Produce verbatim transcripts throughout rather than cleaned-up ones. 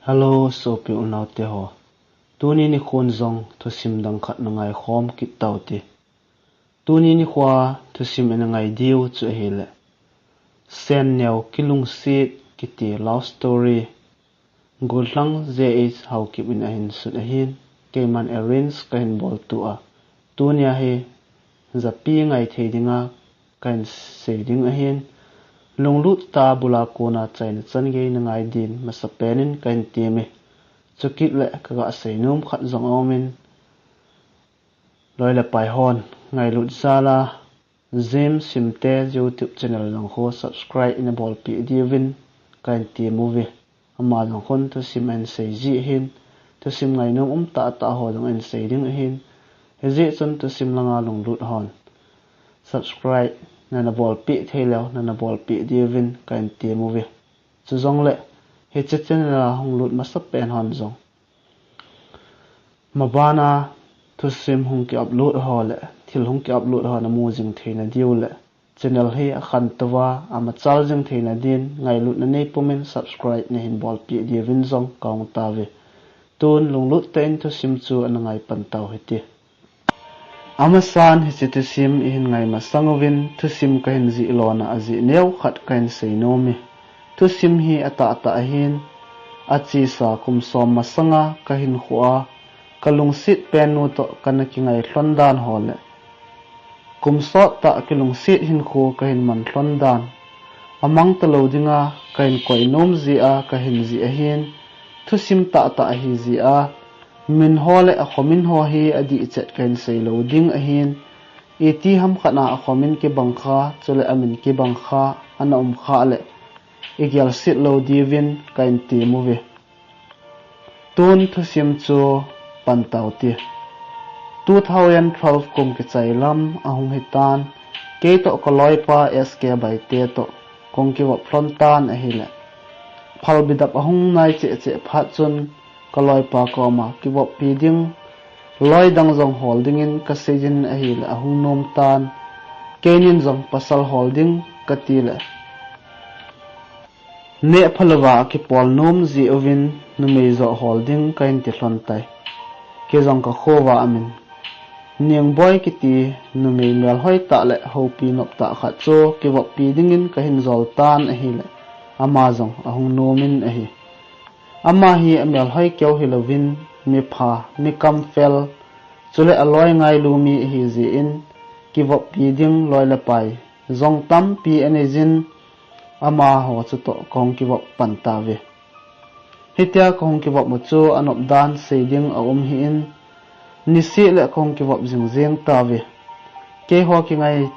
Hello, sopi unaute ho. Tuni nikhon jong thusim dang khat na ngaikhom kit taute. Tuni nikhoa thusim ina ngai diu chu ahile, Senneo Kilungset kiti love story. Gollhang J H Haokip in ahin sut ahin, keiman arrange kahin bol tua. Tunia hi japi ngai thei dinga kahin sei ding ahin, lunglut tah a bula kona chaina chan gei na ngai din masapen in kahin teme. Chukit le kaga sei nom khat jong aumin, loi le pai hon ngailut jal a James Simte YouTube channel jong khu subscribe ina bolpeh diuvin kahin temu ve. Ama jong khun thusim ahin sei ji ahin, thusim ngainom um tah tah ho jong ahin sei ding ahin. Hijeh chun thusim langa lunglut hon subscribe nana bolpeh thei leu nana bolpeh diuvin kahin temu ve. Chujongle hiche channel a hung lut masapen hon jong mabana thusim hung ki upload ho le thil hung ki upload ho namu jing theina diu le channel hi akhantou a amachal jing theina din ngailutna nei pumin subscribe nahin bolpeh diuvin jong kahung tave. Tun lunglut tah in thusim chu ana ngai pan tau hite. Amasan hiche thusim ihin ngai masang uvin thusim kahin jih lona ajeh neo khat kahin sei nom e. Thusim hi atahtah ahin, achesa kum som masanga kahinkhoa kalungset pennu toh kana kingai lhon dan ho le kum sot tah kilungset hinkho kahin man lhon dan amang talou dinga kahin koi nom jeh a kahin jih ahin, thusim tahtah ahi jeh a min ho le akhomin ho hi adih chet kahin sei lou ding ahin, iti ham khat a akhomin kibang kha chule amin kibang kha ana um khah le igelset lou diuvin kahin temu ve. Tun thusim chu pan taute. Two thousand twelve kum kichai lam ahung hitan, keitoh kaloipa S K Baite toh kahung kivop lhon tan ahile, phalbi dap ahung nai cheh cheh phat chun kaloipa koma kivoppi ding, loi dang jong hol dingin kaseijin ahile ahung nom tan, keinin jong pasal hol ding katile, neh phalouva akipol nom jeh uvin numei joh hol ding kahin ti lhon tai. Kei jong kakhouva amin Ningboi kiti numei melhoi tah le houpi nop tah khat chu kivoppi dingin kahin jol tan ahile, ama jong ahung nomin ahi. Ama hi amelhoi keu hilouvin mipha, mi kamfel, chule aloi ngailu mi ahi jeh in, kivoppi ding loi le pai jong tampi aneijin, amaho chutoh kahung kivop pan tauve. Hitia kahung kivop u chu anop dan sei ding aum hih in, niseh le kahung kivop jing jeng tauve. Keiho kingai,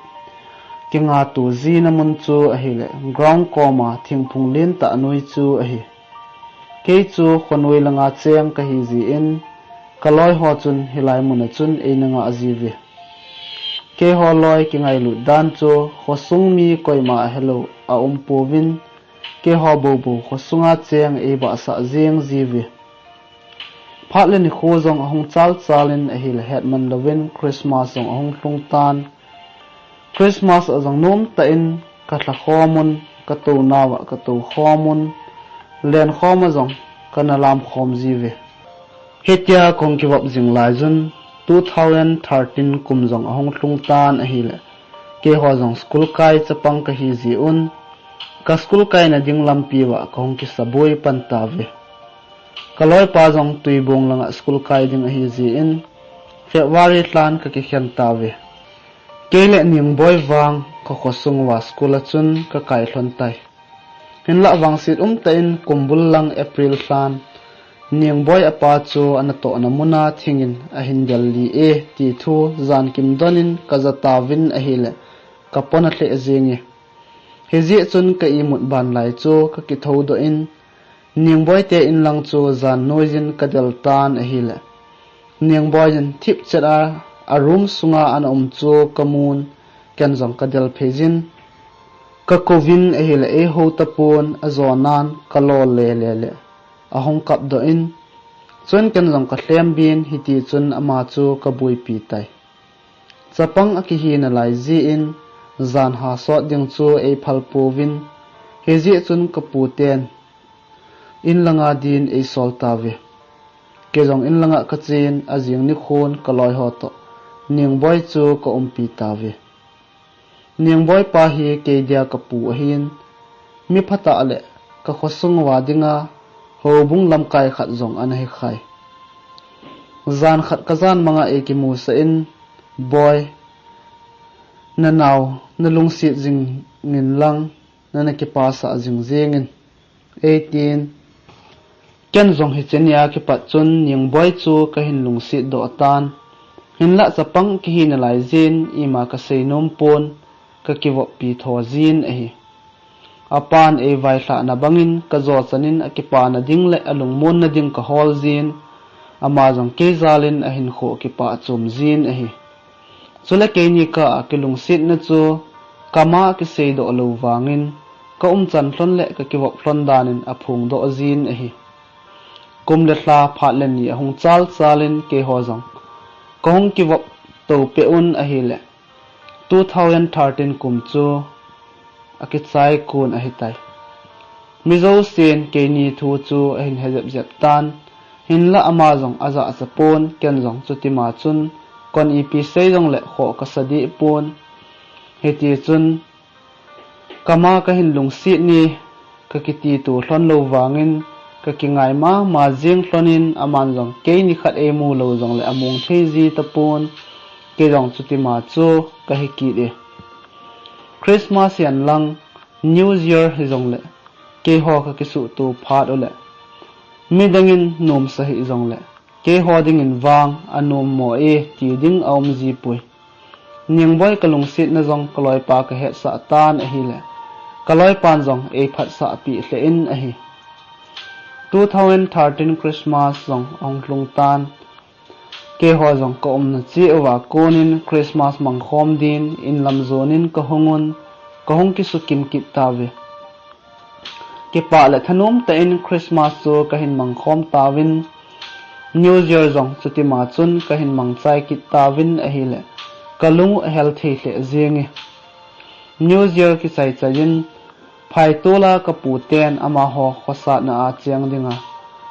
kingatu jina mun chu ahile ground koma thingphung lentah noi chu ahi. Kei chu khonoi langa cheng kahi jeh in, kaloiho chun hilai muna chun eina ngah jiuve. Keiho loi kingailut dan chu khosung mi koima ahelou aumpouvin, keiho boubou khosunga cheng eibahsah jeng jiuve. Phat le nikho jong ahung chalchal in ahile hetman louvin Christmas jong ahung lhung tan. Christmas a jong nomtah in kalha khomun, katounauva katou khomun, lenkhoma jong kana lam khom jiuve. Hitia kahung kivop jing laiyun two thousand thirteen kum jong ahung lhung tan ahile, keiho jong school kai chapang kahi jeh un, ka school kaina ding lampiuva kahung kisaboi pan tauve. Kaloipa jong Tuibong langa school kai ding ahi jeh in, February lhan kakikhen tauve. Kei le Ningboi vang kakhosung uva school a chun kakai lhon tai. Hinlah vangset umtah in kumbul lang April lhan, Ningboi apa chu anatohna muna thingin ahin delli e ti thu jankim donin kaja tauvin ahile, kapona lheh jenge. Hijeh chun ka imut ban lai chu kakithoudoh in, Ningboite inlang chu jan noiyin kadel tan ahile, Ningboiyin thipchet a, a room sunga ana um chu kamun, ken jong kadel pheijin, kakouvin ahile eihou tapon, ajonan kalo lele le ahung kapdoh in, chun ken jong kalhembin, hitichun ama chu kabuipi tai. Chapang akihi nalai jeh in, jan ha sot ding chu eiphal pouvin, hijeh chun kaputen, Inlanga din eisol tauve. Kei jong inlanga kachen, ajing nikhon kaloi ho toh Ningboi chu kaumpi tauve. Ningboi pa hi kei dia kapu ahin, mi phatah le kakhosung uva dinga houbung lamkai khat jong ana hikhai. Jan khat kajan manga eikimusah in, Boi, nanao nalungset jingin lang, nana kipasah jing jengin, eitin. Ken jong hiche nia kipat chun Ningboi chu kahin lungset doh tan. Hinlah chapang kihi nalai jin, ima kasei nom pon, kakivoppi tho jin ahi. Apan eivailhahna bangin kajo chanin akipana ding le alungmonna ding kahol jin, ama jong kei jalin ahinkho kipah chom jin ahi. Chule keini kah a kilungsetna chu kama kiseidoh lou vangin, kaumchan lhon le kakivop lhon danin aphongdoh jin ahi. Kum le lha phat le ni ahung chalchalin keiho jong kahung kivop to peh un ahile, two thousand thirteen kum chu akichai kon ahitai. Mi jousen keini thu chu ahin he jepjep tan, hinlah ama jong ajahcha pon, ken jong chutima chun kon ipi sei jongle khoh kasa deh pon. Hitichun kama kahin lungset ni kakiti to lhon lou vangin, kakingai mama jeng lhonin aman jong kei nikhat eimu lou jongle among thei ji tapon, kei jong chutima chu kahi kit e. Christmas hihen lang, New Year hijongle, keiho kakisuhto phat ule, midangin nomsa hijongle, keiho dingin vang anommo e ti ding aum jipoi. Ningboi kalungsetna jong kaloipa kahetsah tan ahile, kaloipan jong eiphatsahpi lheh in ahi. Two thousand thirteen Christmas jong ahung lhung tan, keiho jong kaumna cheh uva konin Christmas mangkhom din inlam jonin kahung un, kahung kisukim kit tauve. Kipah le thanom tah in Christmas chu kahin mangkhom tauvin, New Year jong chutima chun kahin mangchai kit tauvin ahile, kalung u ahel thei lheh jenge. New Year kichaichai in, phaitola kaputen amaho khosatna a cheng dinga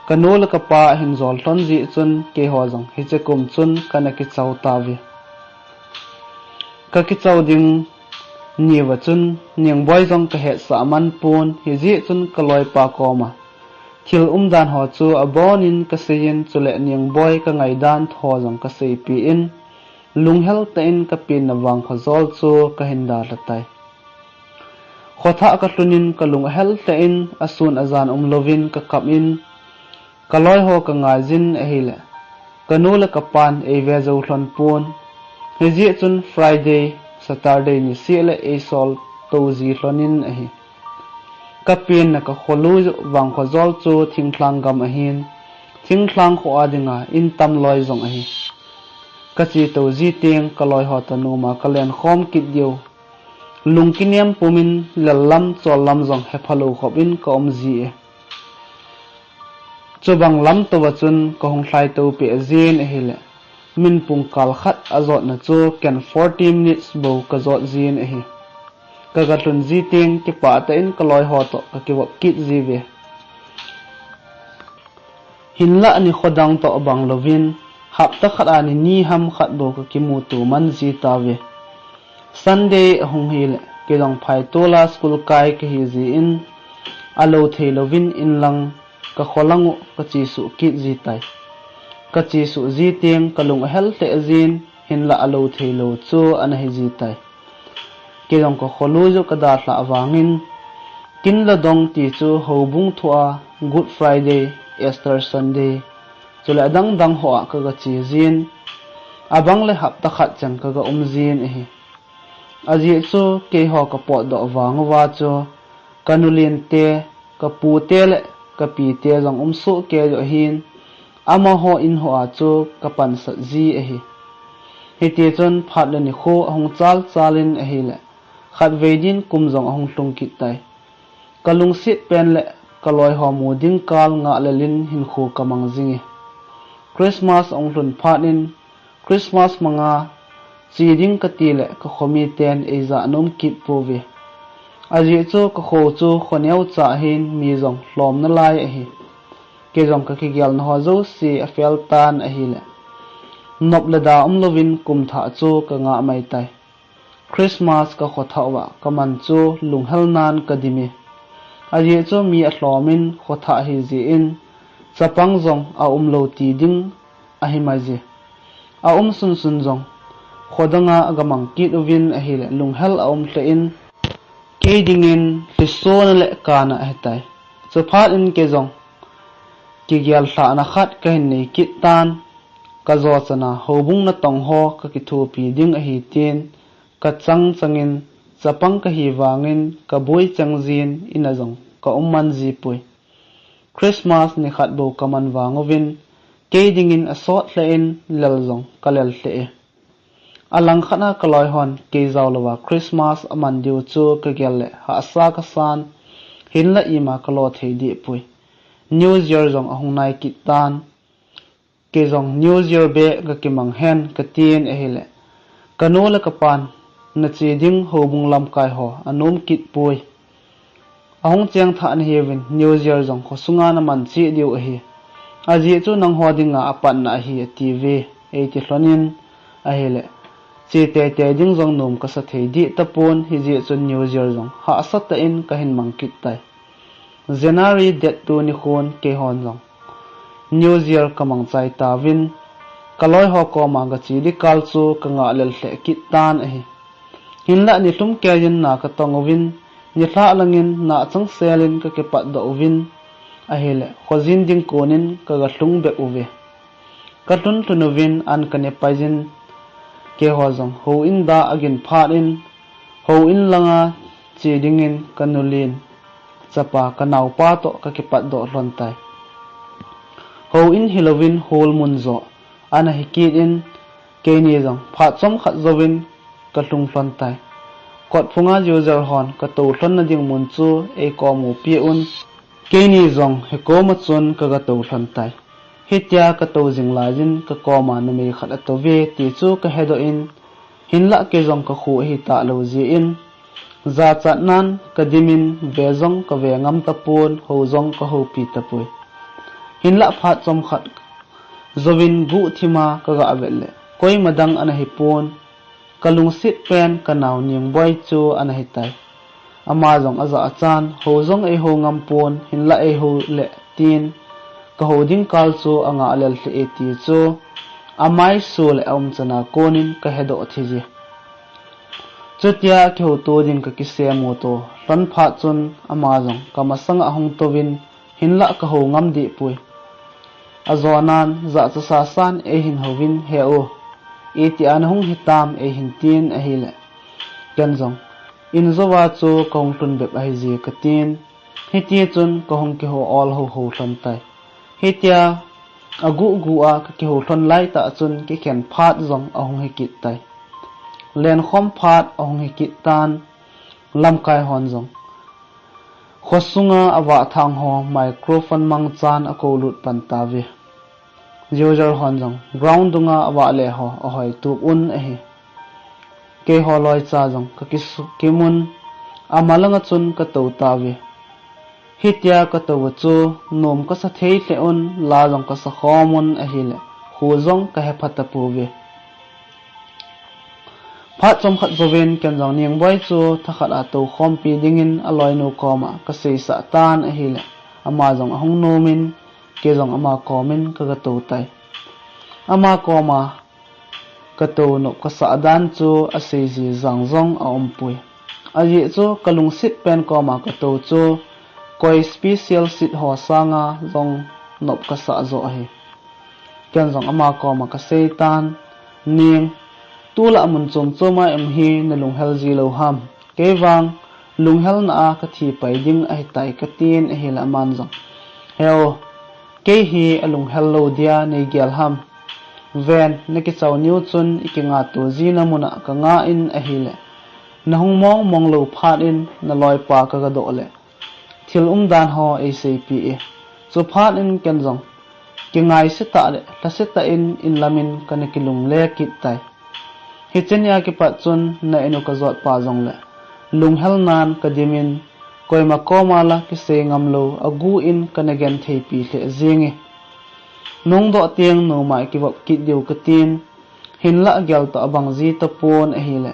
kanu le kapa ahin jol lhon jeh chun, keiho jong hiche kum chun kana kichao tauve. Kakichao ding niuva chun Ningboi jong kahetsah man pon, hijeh chun kaloipa koma thil umdan ho chu abonin kaseiyin, chule Ningboi kangaidan tho jong kaseipeh in, lunghel tah in kapenna vangkho jol chu kahin dalha tai. Khothah kalhunin kalung ahel lheh in, asun ajan umlouvin kakap in, kaloiho kangaijin ahile, kanu le kapan eive jou lhon pon. Hijeh chun Friday, Saturday niseh le eisol tou ji lhonin ahi. Kapenna kakholu vangkho jol chu thinglhang gam ahin, thinglhang kho a dinga in tam loi jong ahi. Kache tou ji teng kaloiho toh noma kalenkhom kit diu, lung kinem pumin lel lam chol lam jong hephalou khopin kaum ji e. Chubang lam touva chun kahung lhai tou peh jin ahile, min pungkal khat ajotna chu ken forty minutes bou kajot jin ahi. Kagalhun ji teng kipah tah in kaloiho toh kakivop kit jiuve. Hinlah nikho dang toh bang louvin, hapta khat a ni ni ham khat bou kakimuto man ji tauve. Sunday ahung hile, kei jong phaitola school kai kahi jeh in, alou thei louvin inlang kakho lang u kachesuh kit ji tai. Kachesuh ji teng kalung ahel lheh jin, hinlah alou thei lou chu ana hi ji tai. Kei jong kakholu u kadalhah vangin, Kinlodong ti chu houbung thua Good Friday, Easter Sunday, chule adang dang ho a kagache jin, abang le hapta khat cheng kagaum jin ahi. Ajeh chu keiho kapotdoh vang uva chu, kanu lente, kapute le kapite jong umsoh kei u ahin, amaho in ho a chu kapansat ji ahi. Hitichun phat le nikho ahung chalchalin ahile, khatvei din kum jong ahung lhung kit tai. Kalungset pen le kaloiho mu ding kal ngah lelin hinkho kamang jinge. Christmas ahung lhun phat in, Christmas manga che ding kati le kakhomiten eija nom kit pouve. Ajeh chu ka kho chu kho neocha ahin mi jong lhomna lai ahi. Kei jong ka kigelna ho jouse afel tan ahile, nop le da umlouvin kum thah chu ka ngah mai tai. Christmas ka kho thah uva ka man chu lunghel nan ka dim e. Ajeh chu mi alhom in kho thah ahi jeh in chapang jong aumlou ti ding ahi mai je. Aum sunsun jong kho danga aga mang kit uvin ahile lunghel aum lheh in, kei dingin lhisona le kana ahitai. Chuphat in kei jong kigel lhahna khat kahin nei kit tan, ka jo chana houbung natong ho ka kithopi ding ahi tin, ka chang changin chapang kahi vangin ka boi cheng jin ina jong ka um man ji poi. Christmas nikhat bou ka man vang uvin, kei dingin asot lheh in lel jong ka lel lheh e. Alangkhat a ka loi hon kei jao louva Christmas aman diu chu ka gel le hahsa ka san, hinla ima ka lo thei deh poi. New Year jong ahung nai kit tan. Kei jong New Year beh ka kimang hen ka tin ahile, ka nu le ka pan na che ding houbung lamkai ho anom kit poi. Ahung cheng thah nahiuvin New Year jong kho sunga na man cheh diu ahi. Ajeh chu nangho dinga apatna ahi atiuve, eiti lhonin ahile, che teitei ding jong nom ka sa thei deh tapon, hijeh chun New Year jong hahsa tah in kahin mang kit tai. January date two nikhon keihon jong New Year ka mang chai tauvin, ka loi ho koma ka che ding kal chu ka ngah lel lheh kit tan ahi. Hinla nilhum keiyin na ka tong uvin, nilhah langin na achangsel in ka kipatdoh uvin ahile, khojin ding konin ka ga lhung bep uve. Ka lhun lhun uvin an ka ne paiyin, keiho jong houin da agin phat in, houin langa che dingin ka nulen chapa ka naopa toh ka kipatdoh lhon tai. Houin hilouvin hall mun joh ana hi kit in, keini jong phat chomkhat jouvin ka lhung lhon tai. Kotphunga user hon ka tou lhonna ding mun chu eikom u peh un, keini jong hikoma chun ka ga tou lhon tai. Hitia ka tou jing laiyin ka koma numei khat atouve ti chu ka hedoh in, hinla kei jong ka kho ahi talou jeh in, jachatnan ka dimin ve jong ka ve ngam tapon, hou jong ka houpi tapoi. Hinla phat chomkhat jouvin guhthima ka ga vet le, koima dang ana hipon, ka lungset pen ka nao Ningboi chu ana hitai. Ama jong ajachan, hou jong eihou ngam pon, hinla eihou le tin, ka hou ding kal chu angah lel lheh e ti chu, amaisu le aumchan a konin ka hedoh thei je. Chutia kihouto ding ka kisem u toh lhon phat chun ama jong ka masanga ahung touvin, hinla ka hou ngam deh poi. Ajonan jachat sasan eihin houvin, he u, itia nahung hitam eihin tin ahile, ken jong in jouva chu ka hung lhun bep ahi je ka tin. Hitichun ka hung kihou ol hou hou lhon tai. Hitia aguh guh a ka kihou lhon laitah chun kikhen phat jong ahung hi kit tai. Lenkhom phat ahung hi kit tan, lamkai hon jong khosunga avahthang ho microphone mangchan akoulut pan tauve. User hon jong ground dunga avahle ho ahoi tup un ahi. Keiho loicha jong ka kisukim un, amalanga chun ka tou tauve. Hitia ka tou u chu nom kasa thei lheh un, la jong kasa khom un ahile, kho jong ka hepha tapouve. Phat chomkhat jouvin ken jong Ningboi chu thakhat a toukhompi dingin aloinu koma ka seisah tan ahile, ama jong ahung nomin, kei jong ama komin ka ga tou tai. Ama koma ka tou nop kasah dan chu asei ji jang jong aumpoi. Ajeh chu ka lungset pen koma ka tou chu koi special set ho sanga jong nop kasah joh ahi. Ken jong ama koma ka seitan, Ning, tulai mun chom choma i um hi na lunghel ji lou ham? Kei vang lunghelna a ka thi pai ding ahitai ka tin ahile aman jong, he u, kei hi alunghel lou dia nei gel ham? Ven, na kichau niu chun i kingato jina muna ka ngah in ahile, na hung mong mong lou phat in na loipa ka ga doh le, thil umdan ho eiseipeh e. Chuphat in ken jong kingaise tah le lhase tah in inlamin kana kilungle kit tai. Hiche nia kipat chun na inu ka jotpa jongle Lunghel nan ka dim in, koima koma la kisei ngam lou agu in ka na gen thei pi lheh jeng e. Nung doh teng noma i kivop kit diu ka tin, hinlah gel toh abang ji tapon ahile,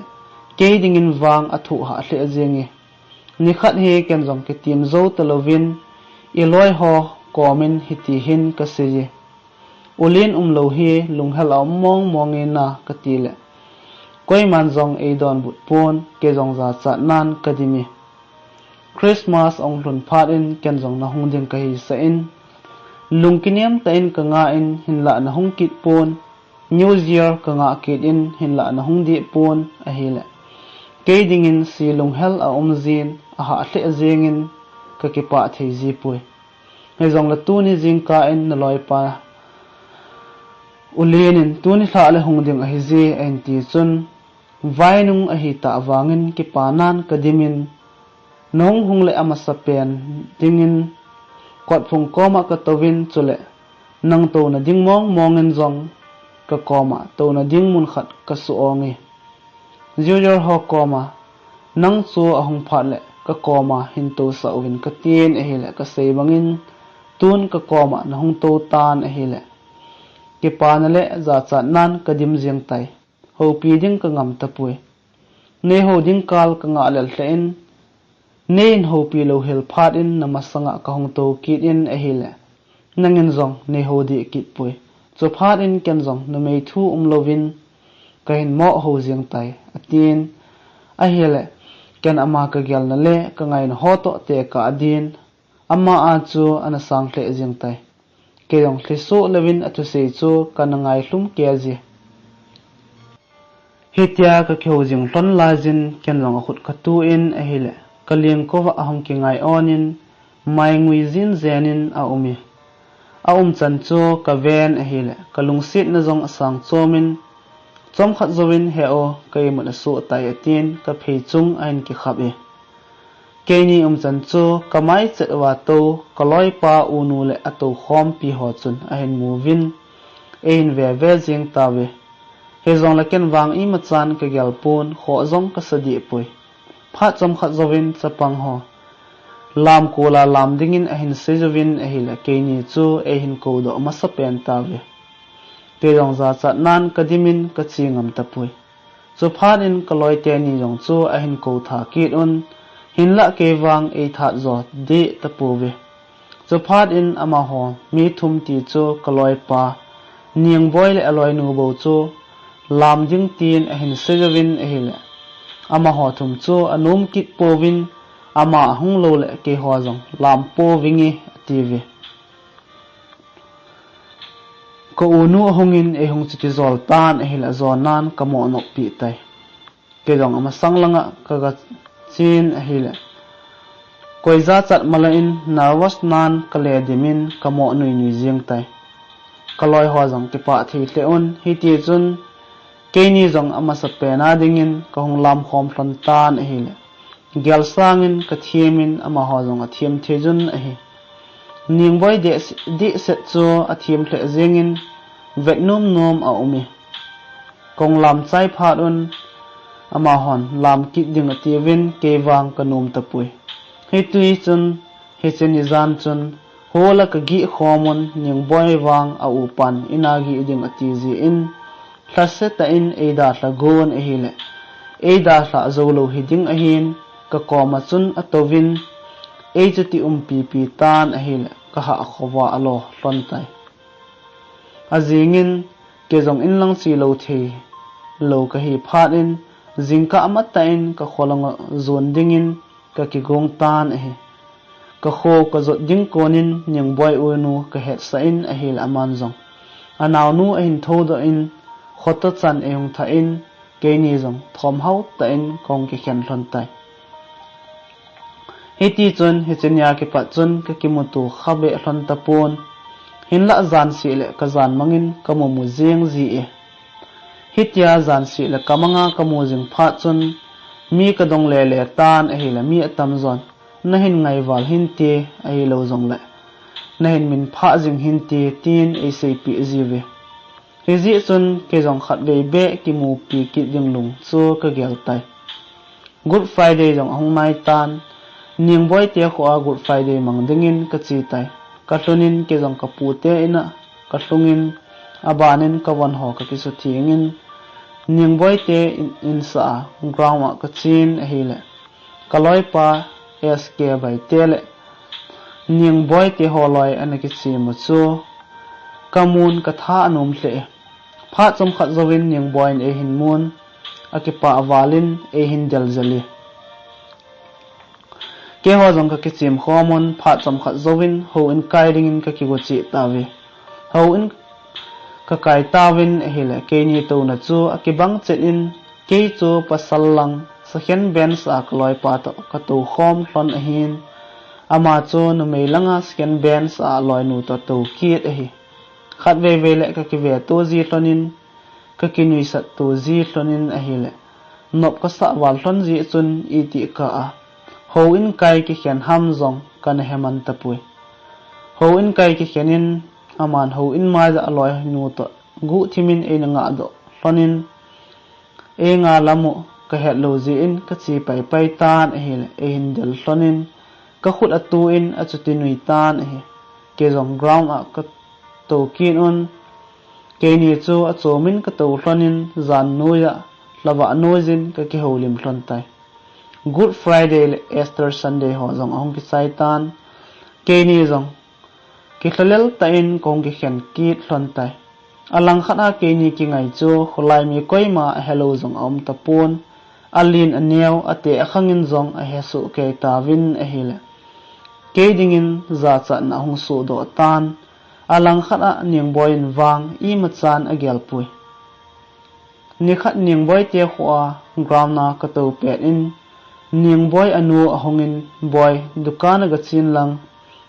kei dingin vang a thuh hah lheh jeng e. Nikhat hi ken jong kitim jou talouvin, i loi ho komin hiti hin ka sei e. U Len umlou hi lunghel a um mong mong e na ka ti le, koiman jong ei donbut pon, kei jong jachat nan ka dim e. Christmas ong lhun phat in ken jong na hung ding ka hisah in, lung kinem tah in ka nga in, hinlah na hung kit pon, New Year ka nga kit in, hinlah na hung deh pon ahile, kei dingin si lunghel a um jin, a hah lheh jeng in ka kipah thei ji poi. Hijongle tuni jingkah in na loipa U Len in tuni lhah le hung ding ahi ji ahin ti chun, vainung ahi tah vangin kipa nan ka dim in, na hung hung le amasa pen dingin kotphung koma ka touvin, chule nang touna ding mong mong in jong ka koma touna ding mun khat ka su ong e. Junior ho koma, nang chu ahung phat le ka koma hin tousah uvin ka tin ahile, ka sei bangin tun ka koma na hung tou tan ahile, kipana le jachat nan ka dim jeng tai. Houpi ding ka ngam tapoi. Nei hou ding kal ka ngah lel lheh in, nei in houpi lou hel phat in na masanga ka hung tou kit in ahile, nangin jong nei hou deh kit poi. Chuphat in ken jong numei thu umlouvin ka hin mo hou jeng tai, atin. Ahile, ken ama ka gelna le ka ngaina ho toh tekah a din, ama a chu ana sang lheh jeng tai. Kei jong lhisoh louvin a thusei chu ka na ngailhum kei ji. Hitia ka kihou jing lhon lai jin ken jong a khut ka tu in ahile, ka lengkova ahung kingai on in, mai ngui jin jen in a um e. A umchan chu ka ven ahile, ka lungsetna jong a sang chom in, chomkhat jouvin he o, ka imut a soh tai atin, ka phei chung ahin kikhap e. Keini umchan chu ka mai chet uva tou, ka loipa unu le a tou khompi ho chun ahin mu uvin, eihin ve ve jeng tauve. Hijongle ken vang imachan ka gel pon, khoh jong ka sa deh poi. Phat chomkhat jouvin chapang ho lam kol a lam dingin ahin sei jouvin ahile, keini chu eihin kou doh masa pen tauve. Kei jong jachat nan ka dim in ka che ngam tapoi. Chuphat in ka loi teni jong chu ahin kou tha kit un, hinlah kei vang ei that jo deh tapouve. Chuphat in amaho mi thum ti chu ka loipa Ningboi le a loinu bou chu lam ding tin ahin sei jouvin ahile, amaho thum chu a nom kit pouvin, ama ahung lou le keiho jong lam pouvinge ati uve. Ka unu ahung in eihung chuti jol tan ahile, ajon nan ka mo nop pi tai. Kei jong amasang langa ka ga chen ahile, koi jachat mala in nervous nan ka le dim in ka mo nui nui jeng tai. Ka loi ho jong kipah thei lheh un, hiti chun keini jong amasa pen a dingin ka hung lam khom lhon tan ahile, gel sangin ka them in amaho jong a them thei jun ahi. Ningboi deh, deh set chu a them lheh jeng in vet nom nom a um e. Kong lam chai phat un, amahon lam kit ding ati uvin, kei vang ka nom tapoi. Hitia chun, hiche ni jan chun, hol a ka gih khom un, Ningboi vang a upan in a gih ding ati jin, lhase tah in ei dalha gon ahile, ei dalha jou lou hi ding ahin, ka koma chun a touvin, ei chuti umpi pi tan ahile, ka hah khova a lo lhon tai. Ajing in, kei jong in lang che lou thei lou ka hi phat in, jingkah amatah in ka kho langa jon dingin ka kigong tan ahi. Ka kho ka jot ding kon in Ningboi unu ka hetsah in ahile, aman jong a naonu ahin thoudoh in, khoto chan eihung thah in, keini jong thom hao tah in kong kikhen lhon tai. Hiti chun, hiche nia kipat chun ka kimuto kha be lhon tapon. Hinlah jan seh le ka jan mang in ka mu mu jeng ji e. Hitia jan seh le ka mang a ka mu jing phat chun, mi ka dong le le tan ahile, mi atam jon, na hin ngaival hinte, ahilou jongle na hin min phah jing hinte, tin ei seipeh ji uve. Hijeh chun kei jong khatvei beh kimupi kit ding lung chu ka gel tai. Good Friday jong ahung nai tan, Ningboi te khoa Good Friday mang dingin kache tai. Kalhunin kei jong kapu te in'a kalhungin, abanin kavon ho kakisuthengin, Ningboi te in, insah a ground a kachen ahile, kaloipa S K Baite le Ningboi te ho loi ana kichem u chu kamun katha anom lheh e. Phat chomkhat jouvin Ningboi in eihin mun, akipah val in eihin del jel e. Keiho jong kakichem khom un, phat chomkhat jouvin houin kai dingin kakigo cheh tauve. Houin kakai tauvin ahile, keini touna chu akibang chet in, kei chu pasal lang second bench a kaloipa toh katou khom lhon ahin, ama chu numei langa second bench a aloinu toh tou kit ahi. Khatvei vei le kakiveto ji lhonin, kakinuisatto ji lhonin ahile, nop kasah val lhon jeh chun itih kah a houin kai kikhen ham jong kana heman tapoi. Houin kai kikhen in, aman houin mai a aloinu toh guhthimin eina ngahdoh lhonin, einga lam u kahet lou jeh in kache paipai tan ahile, eihin del lhonin, kakhut atuh in achuti nui tan ahi. Kei jong ground a katou kit un, keini chu achomin katou lhonin, jan noiya lhavah noiyin kakihoulim lhon tai. Good Friday le Easter Sunday ho jong ahung kichai tan, keini jong kilhalel tah in kahung kikhen kit lhon tai. Alangkhat a keini kingai chu kholai mi koima ahelou jong aum tapon, alen aneo, ateh akhangin jong ahesoh kei tauvin ahile, kei dingin jachatna ahung sohdoh tan. Alangkhat a Ningboi in vang imachan agelpoi. Nikhat Ningboi te khoa ground a katou pet in, Ningboi anu ahungin, Boi, dukan a gachen lang,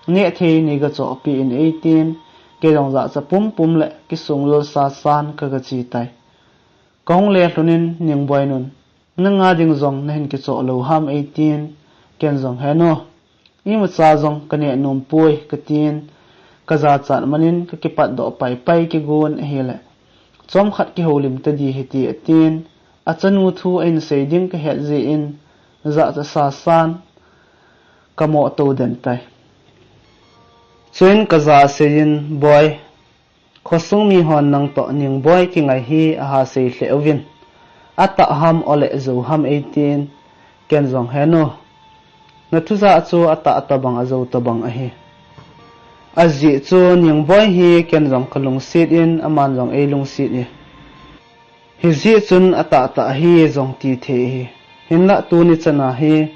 nehthei neiga chohpeh in eitin, kei jong jachat pumpum le kisunglel sasan kagache tai. Kahung le lhonin Ningboi nun, nanga ding jong nahin kichoh lou ham eitin, ken jong, He nu, imacha jong kaneh nom poi, katin, kajachat manin kakipatdoh paipai kigon ahile, chomkhat kihoulim tadi hite atin, achanu thu ahin sei ding kahet jeh in, jachat sasan kamoh tou den tai. Chuin kaja aseiyin, Boi, khosung mihon nangtoh Ningboi kingai hi aha sei lheh uvin, atah ham ole jou ham eitin, ken jong, He nu, nathujah chu atah tobang ajou tobang ahi. Ajeh chu Ningboi hi ken jong kalungset in, aman jong eilungset e. Hijeh chun atahtah ahi jong tithei ahi. Hinlah tuni chana hi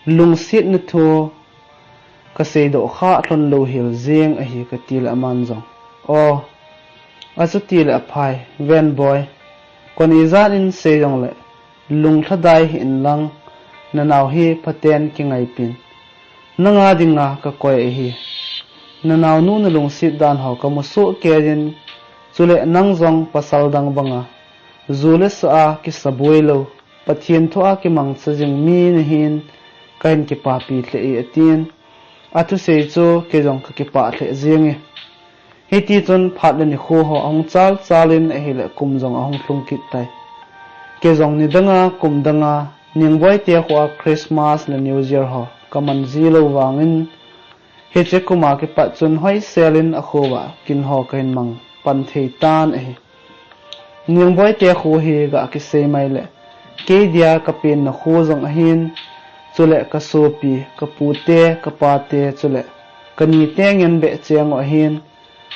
lungsetna thu kaseidoh khah lhon louhel jeng ahi, katile aman jong, O, achutile aphai, ven Boi, kon ijat in sei jongle lunglhadai hih inlang, nanao hi phaten kingaipin, nanga dinga kakoi ahi. Nanaonu nalungset dan ho kamusoh keiyin, chule nang jong pasal dang banga ju le sa a kisaboi lou, Pathen thua kimangcha jing mi nahin kahin kipapi lheh e, atin. Athusei chu kei jong kakipah lheh jenge. Hitichun phat le nikho ho ahung chal chalin ahile kum jong ahung lhung kit tai. Kei jong nidanga kum danga Ningboi te khoa Christmas le New Year ho kaman ji lou vangin, hiche kuma kipat chun hoiselin akhoa kin ho kahin mang pan thei tan ahi. Ningboi te kho hi gakisei maile, kei dia kapenna kho jong ahin, chule kasopi, kapute, kapate, chule kanite ngen beh cheng u ahin,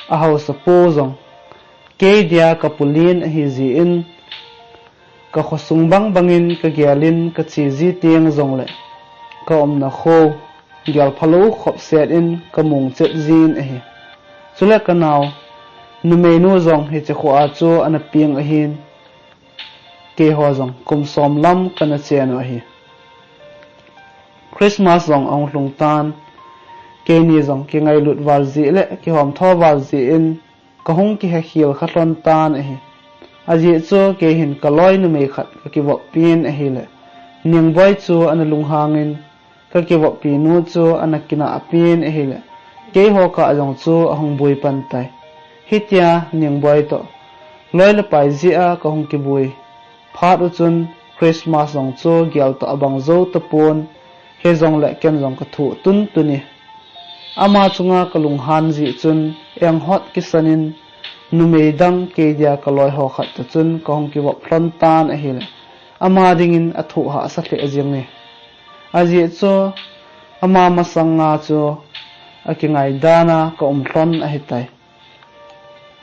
ahaosapu jong kei dia kapulen ahijeh in, kakhosung bang bangin kagelin kache ji teng jongle, kaumna kho gelphalou khopset in kamung chet jin ahi. Chule kanao numeinu jong hiche khoa chu ana peng ahin, keiho jong kum som lam kana chen u ahi. Christmas jong ahung lhung tan, keini jong kingailut val jeh le kihomtho val jeh in kahung kihekhel kha lhon tan ahi. Ajeh chu kei hin kaloi numei khat kakivoppin ahile, Ningboi chu ana lunghangin, kakivoppinu chu ana kinahpin ahile, keiho kah jong chu ahung boi pan tai. Hitia Ningboi toh loi le pai jeh a kahung kiboi phat u chun, Christmas jong chu gel toh abang jou tapon, hijongle ken jong kathoh tuntun e. Ama chunga kalunghan jeh chun, enghot kisan in, numei dang kei dia kaloi ho khat toh chun kahung kivop lhon tan ahile, ama dingin athoh hahsa lheh jeng e. Ajeh chu, ama masanga chu akingai dan a kaum lhon ahitai.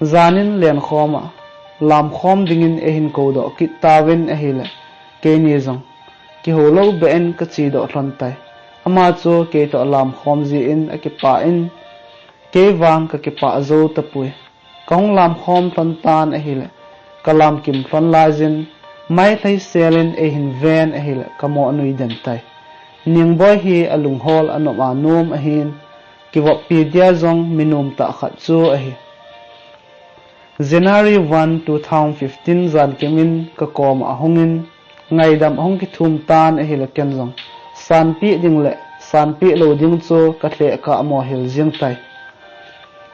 Jan in lenkhom a, lamkhom dingin eihin koudoh kit tauvin ahile, keini jong kihou lou beh in kachedoh lhon tai. Ama chu kei toh lamkhom jeh in akipah in, kei vang kakipah jou tapoi. Kahung lamkhom lhon tan ahile, kalamkim lhon laiyin, mailhai sel in eihin ven ahile, kamoh nui den tai. Ningboi hi alunghol anop a nom ahin, kivoppi dia jong mi nom tah khat chu ahi. January one, two thousand fifteen jan kim in kakoma ahung in, ngaidam ahung kithum tan ahile ken jong, sanpeh ding le sanpeh lou ding chu kalheh kah mo hel jeng tai.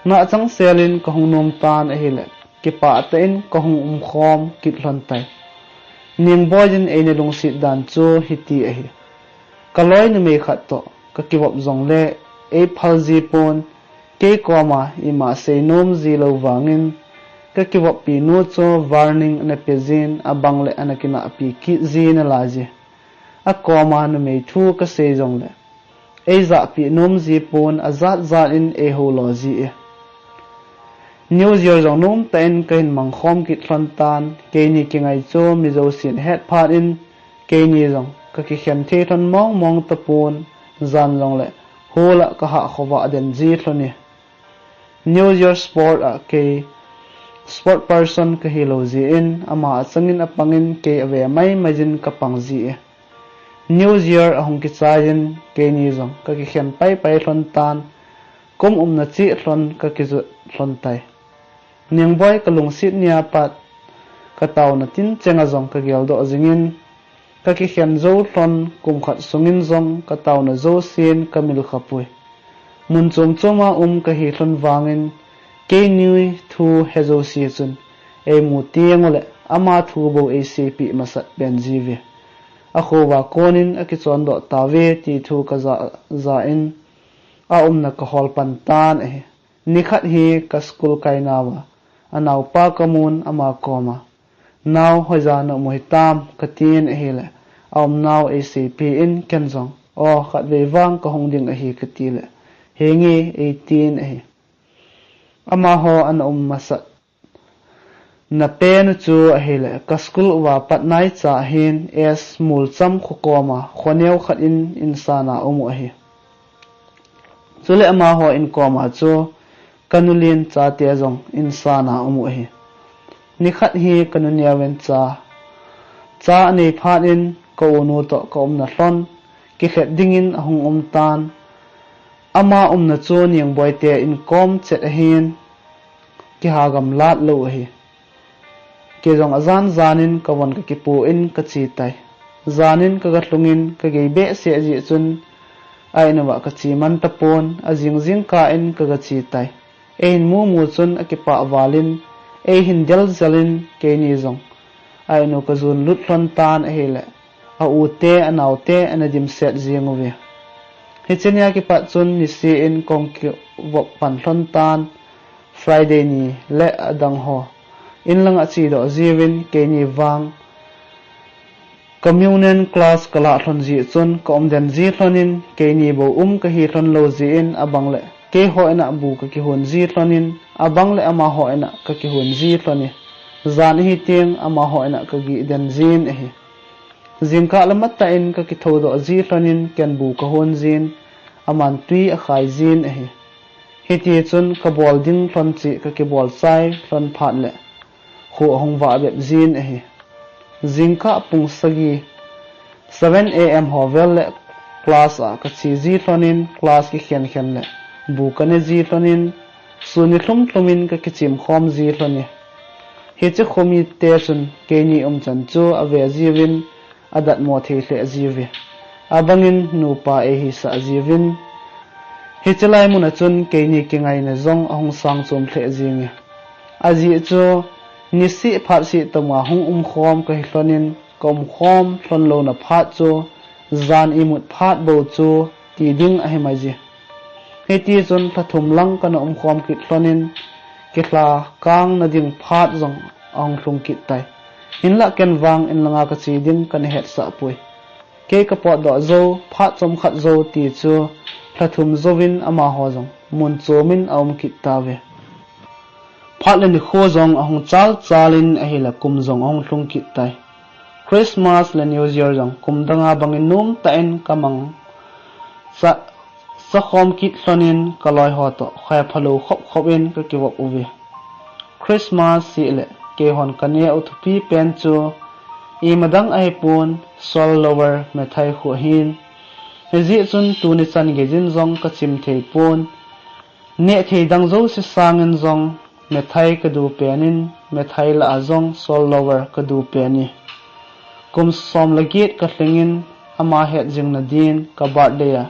Nahchang sel in kahung nom tan ahile, kipah tah in kahung umkhom kit lhon tai. Ningboi in eina lungset dan chu hiti ahi. Kaloi numei khat toh kakivop jongle eiphal ji pon, kei koma ima seinom ji lou vangin, kakivoppi nu chu warning ana pe jin, abang le ana kinahpi kit ji nalai e. Akoma numei thu kasei jongle, eijahpeh nom ji pon, ajat jat in eihou lo ji e. New Year jong nomtah in kahin mangkhom kit lhon tan, keini kingai chu mi jousen ahet phat in, keini jong kakikhen thei lhon mong mong tapon, jan jongle hol a kahah khovah den ji lhon e. New Year sport a kei sport person kahilou jeh in, ama achang in apang in kei ave mai mai jin kapang ji e. New Year ahung kichai in, keini jong kakikhen pai pai lhon tan, kum umna cheh lhon kakijot lhon tai. Ningboi kalungset nia pat, kataona tincheng a jong kageldoh jing in, kakikhen jou lhon, kum khat sung in jong kataona jousen kamil khapoi. Mun chom chom a um kahi lhon vangin, keini thu he jouse chun eimu teng ule ama thu bou eiseipeh masat pen jiuve. Akhoa kon in akichondoh tauve ti thu kaja ja in, aumna kahol pan tan ahi. Nikhat hi ka school kainauva anaopa kamun, ama koma, "Nao, hoija naum u hitam?" katin ahile, aumnau eiseipeh in, ken jong, "O, khatvei vang kahung ding ahi," katile, "Henge," eitin ahi. Amaho ana um masat na pen u chu ahile, ka school uva pat naicha hin S Mulcham kho koma khoneo khat in insana um u ahi. Chule amaho in koma chu kanu len chate jong insana um u ahi. Nikhat hi kanu neovin cha, cha anei phat in ka unu toh ka umna lhon kilhet dingin ahung um tan. Ama umna chu Ningboite in kom chet ahin, kiha gamlat lou ahi. Kei jong ajan jan in kavon kakipu in kache tai. Jan in kaga lhung in kagei behseh jeh chun a in uva kache man tapon, ajing jingkah in kaga che tai. Eihin mumu chun akipah val in, eihin del jel in keini jong a in u kajon lut lhon tan ahile, a u te, anao te, ana dimset jing uve. Hiche nia kipat chun nisih in kong kivop pan lhon tan, Friday ni le adang ho in langa chedoh jiuvin keini vang communion class kalah lhon jeh chun ka um den ji lhon in, keini bou um kahi lhon lou jeh in, abang le keiho in a bu kakihon ji lhon in, abang le amaho in a kakihon ji lhon e. Jan ahi teng amaho in a kagih den jin ahi. Jingkah le matah in kakithoudoh ji lhon in ken bu kahon jin, aman tui akhai jin ahi. Hiti chun kabol ding lhon cheh kakibol chai lhon phat le kho ahung vah bep jin ahi. Jingkah pung sagi, seven A M ho vel le class a kache ji lhon in, class kikhen khen le bu kane ji lhon in, sun nilhum lhum in kakichem khom ji lhon e. Hiche khomite chun keini umchan chu ave jiuvin, adatmo thei lheh jiuve. Abang in nupa eihisah jiuvin, hiche lai mun a chun keini kingaina jong ahung sang chom lheh jing e. Ajeh chu nisih phatsih toma hung um khom kahi lhon in, ka umkhom lhon louna phat chu jan imut phat bou chu ti ding ahi mai ji. Hiti chun lha thum lang kana umkhom kit lhonin kilha kang na ding phat jong ahung lhung kit tai. Hinlah ken vang in langa ka che ding kana hetsah poi. Kei ka potdoh jou, phat chomkhat jou ti chu lha thum jouvin amaho jong mun chomin a um kit tauve. Phat le nikho jong ahung chal chalin ahile kum jong ahung lhung kit tai. Christmas le New Year jong kum danga bangin nomtah in ka mang cha, cha khom kit lhonin ka loiho toh khoa phalou khop khop in ka kivop uve. Christmas seh le keihon ka neh u thupi pen chu imadang ahipon, salt lower methai khu ahin. Hijeh chun tuni chan geijin jong ka chim thei pon. Neh thei dang jouse sangin jong methai ka du penin, methai lah a jong salt lower ka du pen e. Kum som le get ka lhingin ama het jing na din ka birthday a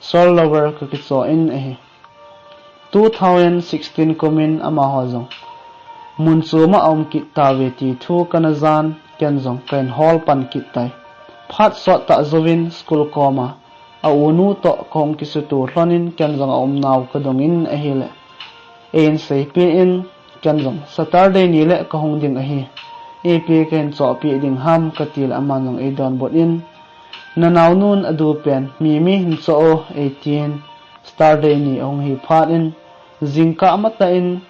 salt lower ka kicho in ahi. Two thousand sixteen kumin amaho jong mun choma a um kit tauve ti thu kana jan, ken jong ka hin hol pan kit tai. Phat sot tah jouvin school koma a unu toh ka hung kisuto lhonin ken jong a umnau ka dongin ahile, ei hin seipeh in, ken jong Saturday ni le ka hung ding ahi. Ipi ka hin chohpeh ding ham ka ti le aman jong ei donbut in, na naonun a du pen Mimi hin choh o ei tin, Saturday ni ahung hi phat in, jingkah matah in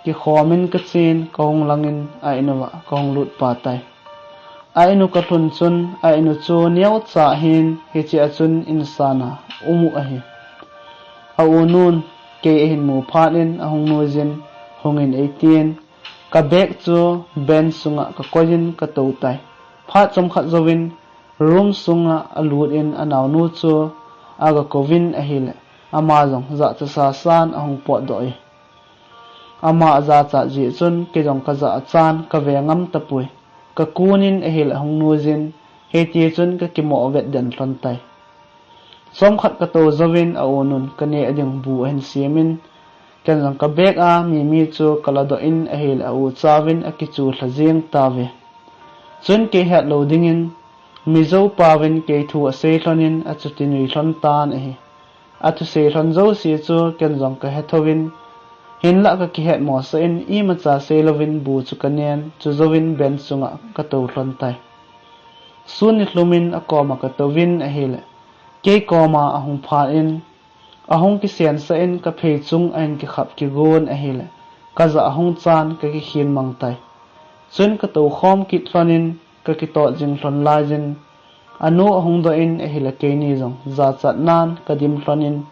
kikhomin ka chen, ka hung langin a in uva ka hung lut pa tai. A in u ka lhun chun a in u chu neocha ahin, hiche a chun insana um u ahi. A unun kei ahin mu phat in ahung nuijin, hungin ei tin, ka bag chu bench sunga ka koiyin ka tou tai. Phat chomkhat jouvin room sunga alut in anaonu chu aga kouvin ahile, ama jong jachat sasan ahung potdoh e. Ama ajachat jeh chun kei jong ka jachat chan ka ve ngam tapoi. Ka kunin ahile ahung nuijin, hiti chun ka kimo vet den lhon tai. Chomkhat ka tou jouvin a unun ka neh ding bu ahin semin, ken jong ka bag a Mimi chu ka ladoh in ahile a u chauvin a kichu lha jeng tauve. Chun kei het lou dingin Mizo pauvin kei thu asei lhonin achuti nui lhon tan ahi. A thusei lhon jouse chu ken jong ka hethouvin, hinlah ka kihet mosah in imacha seilouvin bu chu ka nen, chujouvin bench sunga ka tou lhon tai. Sun nilhumin akoma ka touvin ahile, kei koma ahung phat in, ahung kisensah in ka phei chung ahin kikhap kigon ahile, ka jah ahung chan ka kikhin mang tai. Chun ka tou khom kit lhonin ka kitot jing lhon laiyin, anu ahung doh in ahile keini jong jachat nan ka dim lhonin,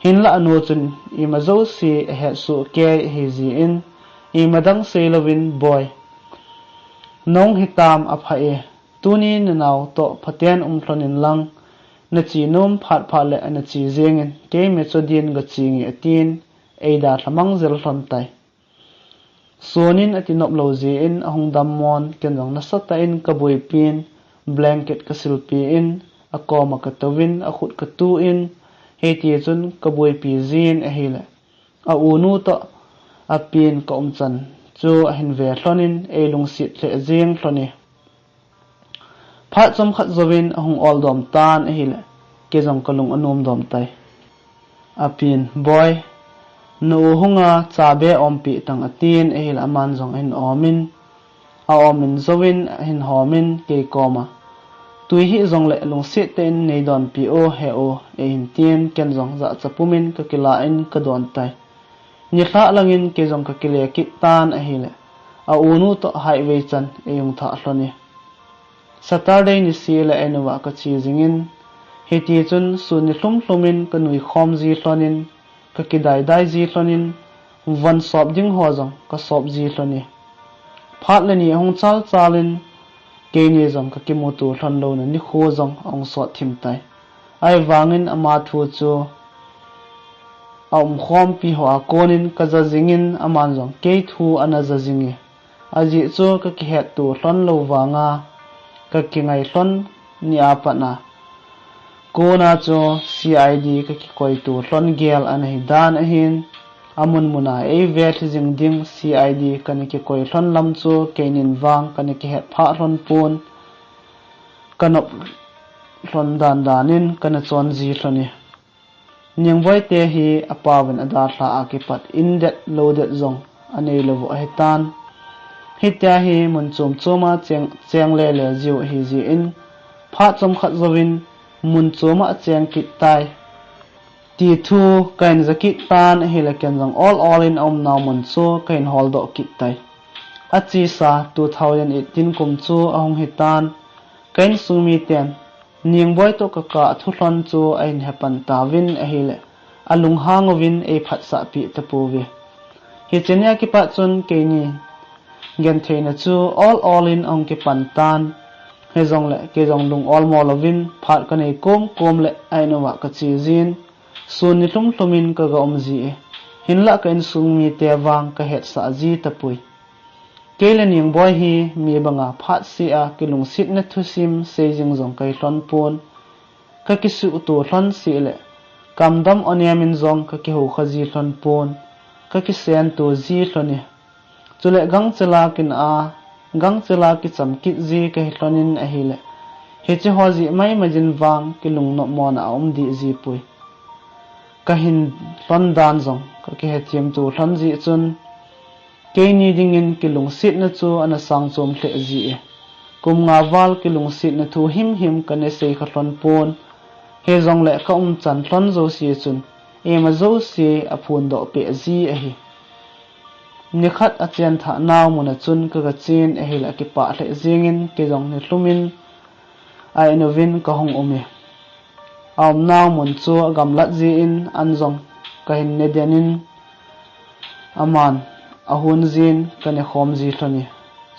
hinlah anu chun ima jouse ahet soh kei ahi jeh in, imadang seilouvin, Boi, nahung hitam apha e, tuni nanao toh phaten um lhonin lang, nache nom phat phat le nache jengin, kei me cho din gache nge atin, eida lhamang jel lhon tai. Sonin ati nop lou jeh in ahung dammon, ken jong nasatah in ka boipin, blanket ka silpi in, akoma ka touvin, akhut ka tu in, hiti chun ka boipi jin ahile, a unu toh apen ka umchan chu ahin ve lhonin, ei lungset lheh jeng lhon e. Phat chomkhat jouvin ahung ol dom tan ahile, kei jong ka lung anom dom tai. Apen, Boi, na u hunga cha be ompeh tang atin ahile aman jong ahin omin, aomin jouvin ahin homin kei koma, Twi hih jongle lungset tah in nei donpi o he u, eihin tin, ken jong jachat pumin ka kila in ka don tai. Nilhah langin kei jong ka kile kit tan ahile, a unu toh highway chan eihung thah lhon e. Saturday niseh le a inuva ka che jingin, hiti chun sun nilhum lhumin ka nui khom ji lhonin, ka kidaidai ji lhonin, von sop ding ho jong ka sop ji lhon e. Phat le ni ahung chal chalin, keini jong ka kimuto lhon louna nikho jong ahung sot thim tai. Ahivangin ama thu chu a umkhompi ho a konin ka ja jingin, aman jong kei thu ana ja jing e. Ajeh chu ka kihetto lhon lou vanga ka kingai lhon ni a pat a, kona chu C I D ka kikoito lhon gel ana hi dan ahin, amun muna eive lhi jing ding C I D kana kikoi lhon lam chu keinin vang kana kihet phah lhon pon. ka nop lhon dan dan in kana chon ji lhon e. Ningboi te hi apauvin adalha a kipat in det lo det jong anei lou u ahitan. Hitia hi mun chom chom a cheng, cheng le le jiu ahi jin, phat chomkhat jouvin mun chom a acheng kit tai ti thu kahin ja kit tan ahile, ken jong ol ol in aumnau mun chu kahin holdoh kit tai. Achesa two thousand eighteen kum chu ahung hitan, ka insung miten Ningboi toh kakah thu lhon chu ahin hepan tauvin ahile, alunghang uvin eiphatsah peh tapouve. Hiche nia kipat chun keini gentheina chu ol ol in ahung kipan tan. Hijongle kei jong lung olmo louvin phat kanei kom kom le a-in uva kache jin, sun ni lhum lhum in kaga um ji e. Hinlah ka insung mite vang kahetsah ji tapoi. Kei le Ningboi hi mi banga phatseh a kilungsetna thusim sei jing jong kahi lhon pon. Kakisuhto lhon seh le kamdam onem in jong kakihou kha ji lhon pon. Kakisen to ji lhon e. Chule gangchela kin a, gangchela kicham kit ji kahi lhon in ahile, hiche ho jeh maimai jin vang kilungnopmona aum deh ji poi. Kahin lhon dan jong kakihethem to lhon jeh chun, keini dingin kilungsetna chu ana sang chom lheh ji e. Kum nga val kilungsetna thu himhim kana sei kha lhon pon. Hijongle ka umchan lhon jouse chun ima jouse aphondoh peh ji ahi. Nikhat achen thah nau mun a chun kaga chen ahile akipah lheh jengin kei jong ni lhum in a-in uvin kahung um e. Aumnau mun chu agamlat jin an jong kahin ne den in aman ahon jin kane khom ji lhon e.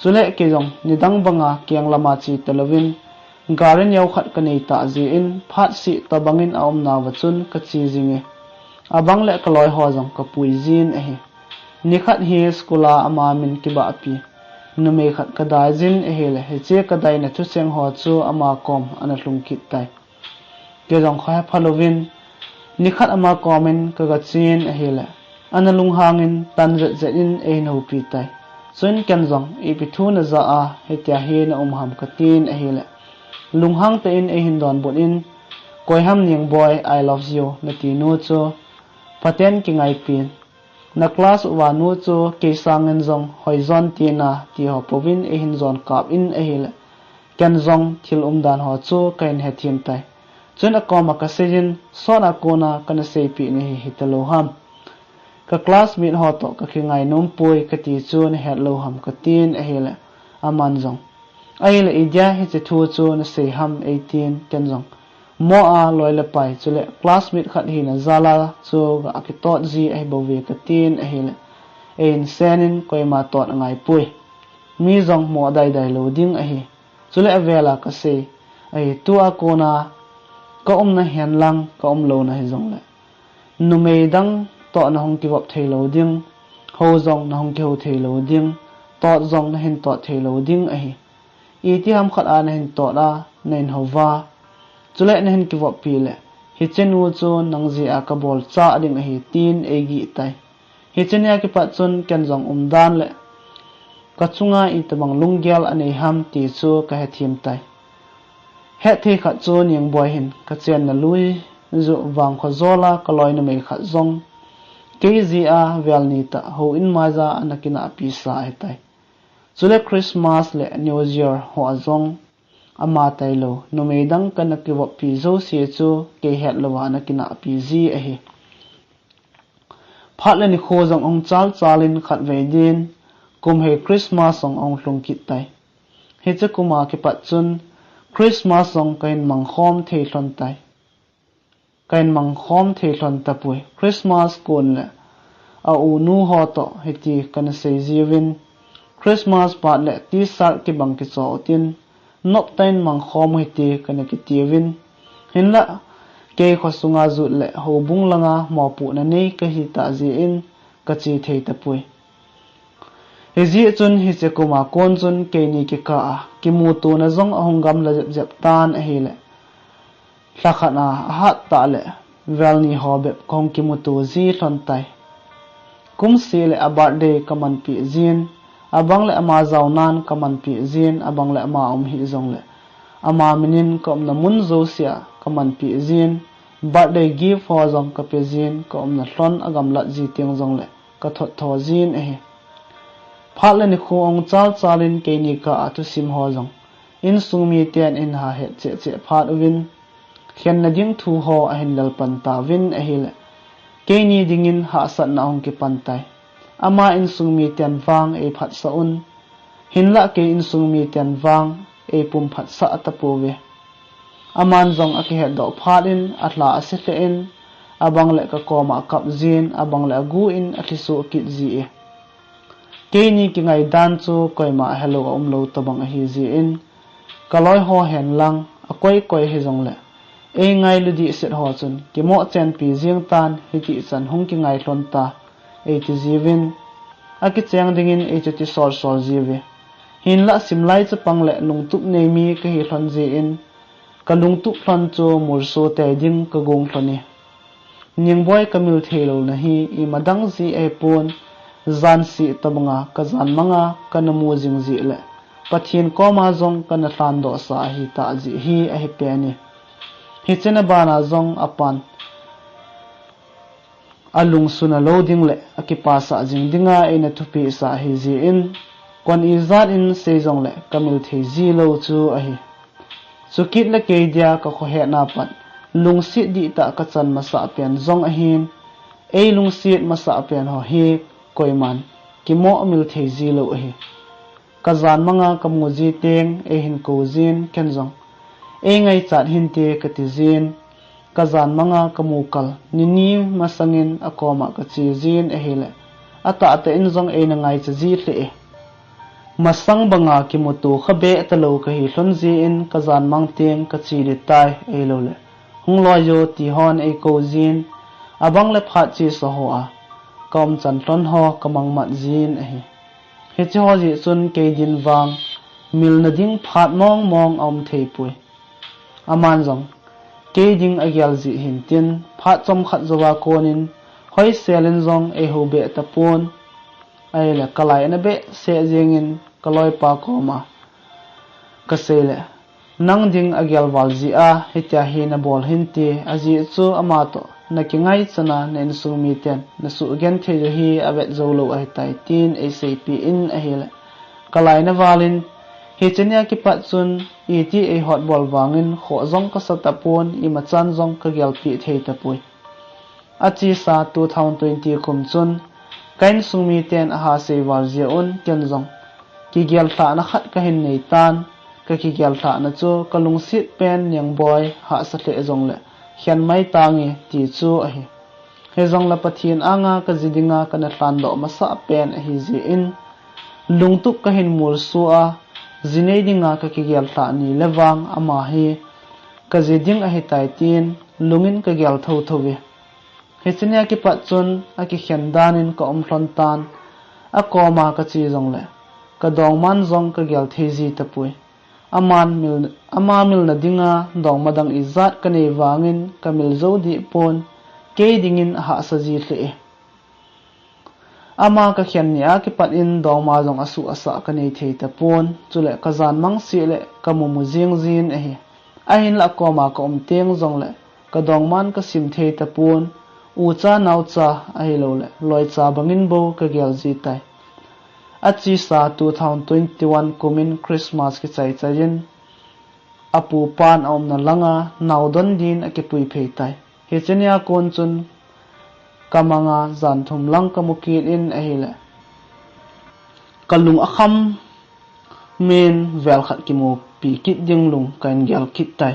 Chule kei jong nidang banga keng lama che talouvin gari neo khat kanei tah jin phatseh tobang in aumnauva chun kache jing e. Abang le kaloi ho jong kapui jin ahi. Nikhat hi school a ama min kibahpi numei khat kadai jin ahile, hiche kadaina thucheng ho chu ama kom ana lhung kit tai. Kei jong kha hepha louvin nikhat ama kom in kaga chen ahile, ana lunghang in tan jet jet in eihin houpi tai. Chuin ken jong, ipi thu najah a hitia hi na um ham katin ahile, lunghang tah in eihin donbut in, koi ham Ningboi, I love you nati nu chu phaten kingaipi in, na class uva nu chu kei sangin jong hoi jon tina ti ho pouvin eihin jon kap in ahile, ken jong thil umdan ho chu kahin hethem tai. Chuin akoma kasei jin, sot a kona kana seipeh nahi hitalou ham, ka classmate ho toh kakingai nom poi kati chu nahet lou ham katin ahile, aman jong, ahile idia hiche thu chu nasei ham eitin, ken jong, mo a loi le pai chule classmate khat hina jal a chu ga kitot ji ahibouve katin ahile, eihin sen in koima tot angai poi. Mi jong mo daidai lou ding ahi. Chule avel a kasei ahi, tua kona ka umna hen lang ka umlouna hijongle, numei dang toh nahung kivop thei lou ding, hou jong nahung kihou thei lou ding, tot jong nahin tot thei lou ding ahi. Iti ham khat a nahin tot a, nahin hou va, chule nahin kivoppi le, hiche nu chu nang jeh a kabol chah ding ahi, tin eigih tai. Hiche nia kipat chun ken jong umdan le kachunga itobang lunggel anei ham ti chu kahethem tai. Hetthei khat chu Ningboi hin kachenna lui juh vangkho jol a kaloi numei khat jong kei jeh a vel ni tah houin maiya ana kinahpi sa ahitai. Chule Christmas le New Year ho a jong ama tailou numei dang kana kivoppi jouse chu kei hetlouva ana kinahpi ji ahi. Phat le nikho jong ahung chal chal in khatvei din kum hei Christmas jong ahung lhung kit tai. Hiche kum a kipat chun Christmas jong kahin mangkhom thei lhon tai. Kahin mangkhom thei lhon tapoi. Christmas kon le a unu ho toh hiti kana sei jiuvin, Christmas pat le T-shirt kibang kicho utin, noptah in mangkhom u hite kana kitiuvin, hinlah kei khosunga jut le houbung langa mopohna nei kahi tah jeh in kache thei tapoi. Hijeh chun hiche kum a kon chun keini kikah a kimutona jong ahung gamla jep jep tan ahile, lhakhat a ahat tah le vel ni ho bep kahung kimuto ji lhon tai. Kumseh le a birthday kamanpeh jin, abang le ama jaonan kamanpeh jin, abang le ama um hih jongle, Ama minin ka umna mun jousea ka manpi jin, birthday gift ho jong ka pe jin, ka umna lhon a gamlat ji teng jongle ka thot tho jin ahi. Phat le nikho ahung chal chalin keini kah a thusim ho jong insung miten ahin ha het cheh cheh phat uvin, khenna ding thu ho ahin lel pan tauvin ahile, keini dingin hahsatna ahung kipan tai. Ama insung miten vang ei phatsah un, hinlah kei insung miten vang ei pumphatsah tapouve. Aman jong akihetdoh phat in ahla ase lheh in, abang le ka koma akap jin, abang le agu in alhiso kit ji e. Keini kingai dan chu koima ahelou aumlou tobang ahi jin, ka loi ho hen lang akoi koi hijongle, ei ngailu dihset ho chun kimoh chenpi jeng tan, hiti chan hung kingai lhon ta, ei ti jiuvin, akicheng dingin ei chuti sol sol jiuve. Hinlah simlai chapang le lungtup nei mi kahi lhon jin, ka lungtup lhon chu mulso tei ding ka gong lhon e. Ningboi ka mil thei lou na hi ima dang ji ahipon, jan sih tobanga ka jan manga ka na mu jing jeh le Pathen koma jong ka na lhandoh sa ahi tah jeh hi ahi pen e. Hiche na bana jong apan alungsun a lou ding le akipasah jing dinga eina thupeh sa ahi jin, kon ijat in sei jongle ka mil thei ji lou chu ahi. Chukit le kei dia ka khohetna pat lungset dihtah ka chan masah pen jong ahin, ei lungset masah pen ho hi koiman kimoh mil thei ji lou ahi. Ka jan manga ka mu ji teng eihin kou jin, ken jong ei ngaichat hinte ka ti jin, ka jan manga ka mu kal ni ni masangin akoma ka che jin ahile, atahtah in jong eina ngaicha ji lheh e. Masang banga kimuto kha beh talou kahi lhon jin ka jan mang teng ka che ding tai, ahilou le hung loi jo ti hon ei kou jin, abang le phat chesa ho a ka umchan lhon ho ka mang mat jin ahi. Hiche ho jeh chun kei din vang milna ding phat mong mong aum thei poi. Aman jong kei ding agel jeh hin tin, phat chomkhat jouva konin hoisel in jong ei hou beh tapon, ahile ka laina behseh jengin ka loipa koma ka sei le, nang ding agel val jeh a hitia hi na bol hinte, ajeh chu ama toh na kingaichan a na insung miten na suhgenthei u hi avet jou lou ahitai, tin ei seipeh in ahile, ka laina val in, hiche nia kipat chun iti ei hotbol vangin khoh jong ka sa tapon, imachan jong ka gelpeh thei tapoi. Achesa two thousand twenty kum chun ka insung miten aha sei val jeh un, ken jong kigel lhahna khat kahin nei tan, ka kigel lhahna chu ka lungset pen Ningboi hahsa lheh jongle khen mai tange ti chu ahi. Hijongle Pathen anga ka ji dinga ka na lhandoh masah pen ahi jin, lungtup kahin mulso a, ji nei dinga ka kigel lhah ni le vang ama hi ka ji ding ahitai tin lungin ka gel thotho ve. Hiche nia kipat chun akikhen danin ka um lhon tan, akoma ka che jongle ka dongman jong ka gel thei ji tapoi. Aman mil, ama milna dinga dongma dang ijat ka nei vangin ka mil jou dih pon, kei dingin ahahsa ji lheh e. Ama ka khen ni a kipat in dongma jong asuh asah ka nei thei tapon, chule ka jan mang seh le ka mumu jing jin ahi. Ahinlah koma ka um teng jongle ka dongman ka sim thei tapon, ucha naocha ahilou le loicha bangin bou ka gel ji tai. Achesa two thousand twenty-one kumin Christmas kichai chai in, apupan aumna langa naodon din akipui phei tai. Hiche nia kon chun ka manga jan thum lang ka mu kit in ahile, ka lung akham men vel khat kimupi kit ding lung kahin gel kit tai.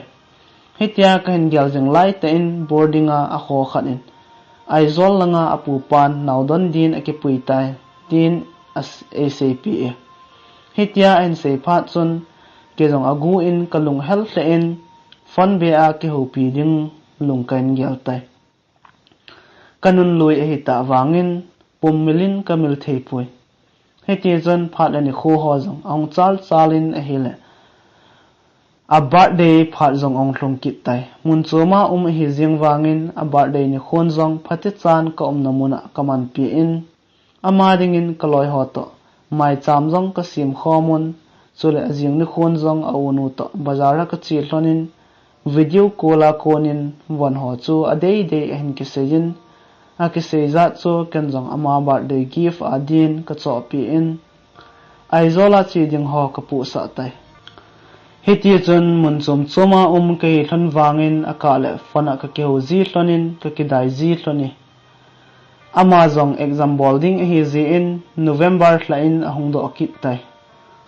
Hitia kahin gel jing laitah in boarding a akho khat in, Aizawl langa apupan naodon din akipui tai, tin as-, ei seipeh e. Hitia ahin sei phat chun, kei jong agu in ka lung hel lheh in, phone beh a kihoupi ding lung kahin gel tai. Ka nun lui ahitah vangin, pum mil in ka mil thei poi. Hiti chun phat le nikho ho jong ahung chal chal in ahile, a birthday phat jong ahung lhung kit tai. Mun choma um ahi jeng vangin a birthday nikhon jong phatechan ka umna mun a ka manpi in, ama dingin ka loi ho toh maicham jong ka sem khom un, Chule ajing nikhon jong a unu toh bazar a kache lhonin, video call a konin von ho chu adeidei ahin kiseiyin, akisei jat chu ken jong ama birthday gift a din kachohpeh in, Aizawl a che ding ho kapuhsah tai. Hiti chun mun chom chom a um kahi lhon vangin akah le phone a kakihou ji lhonin kakidai ji lhon e. Ama jong exam bol ding ahi jeh in November lha in ahung doh kit tai.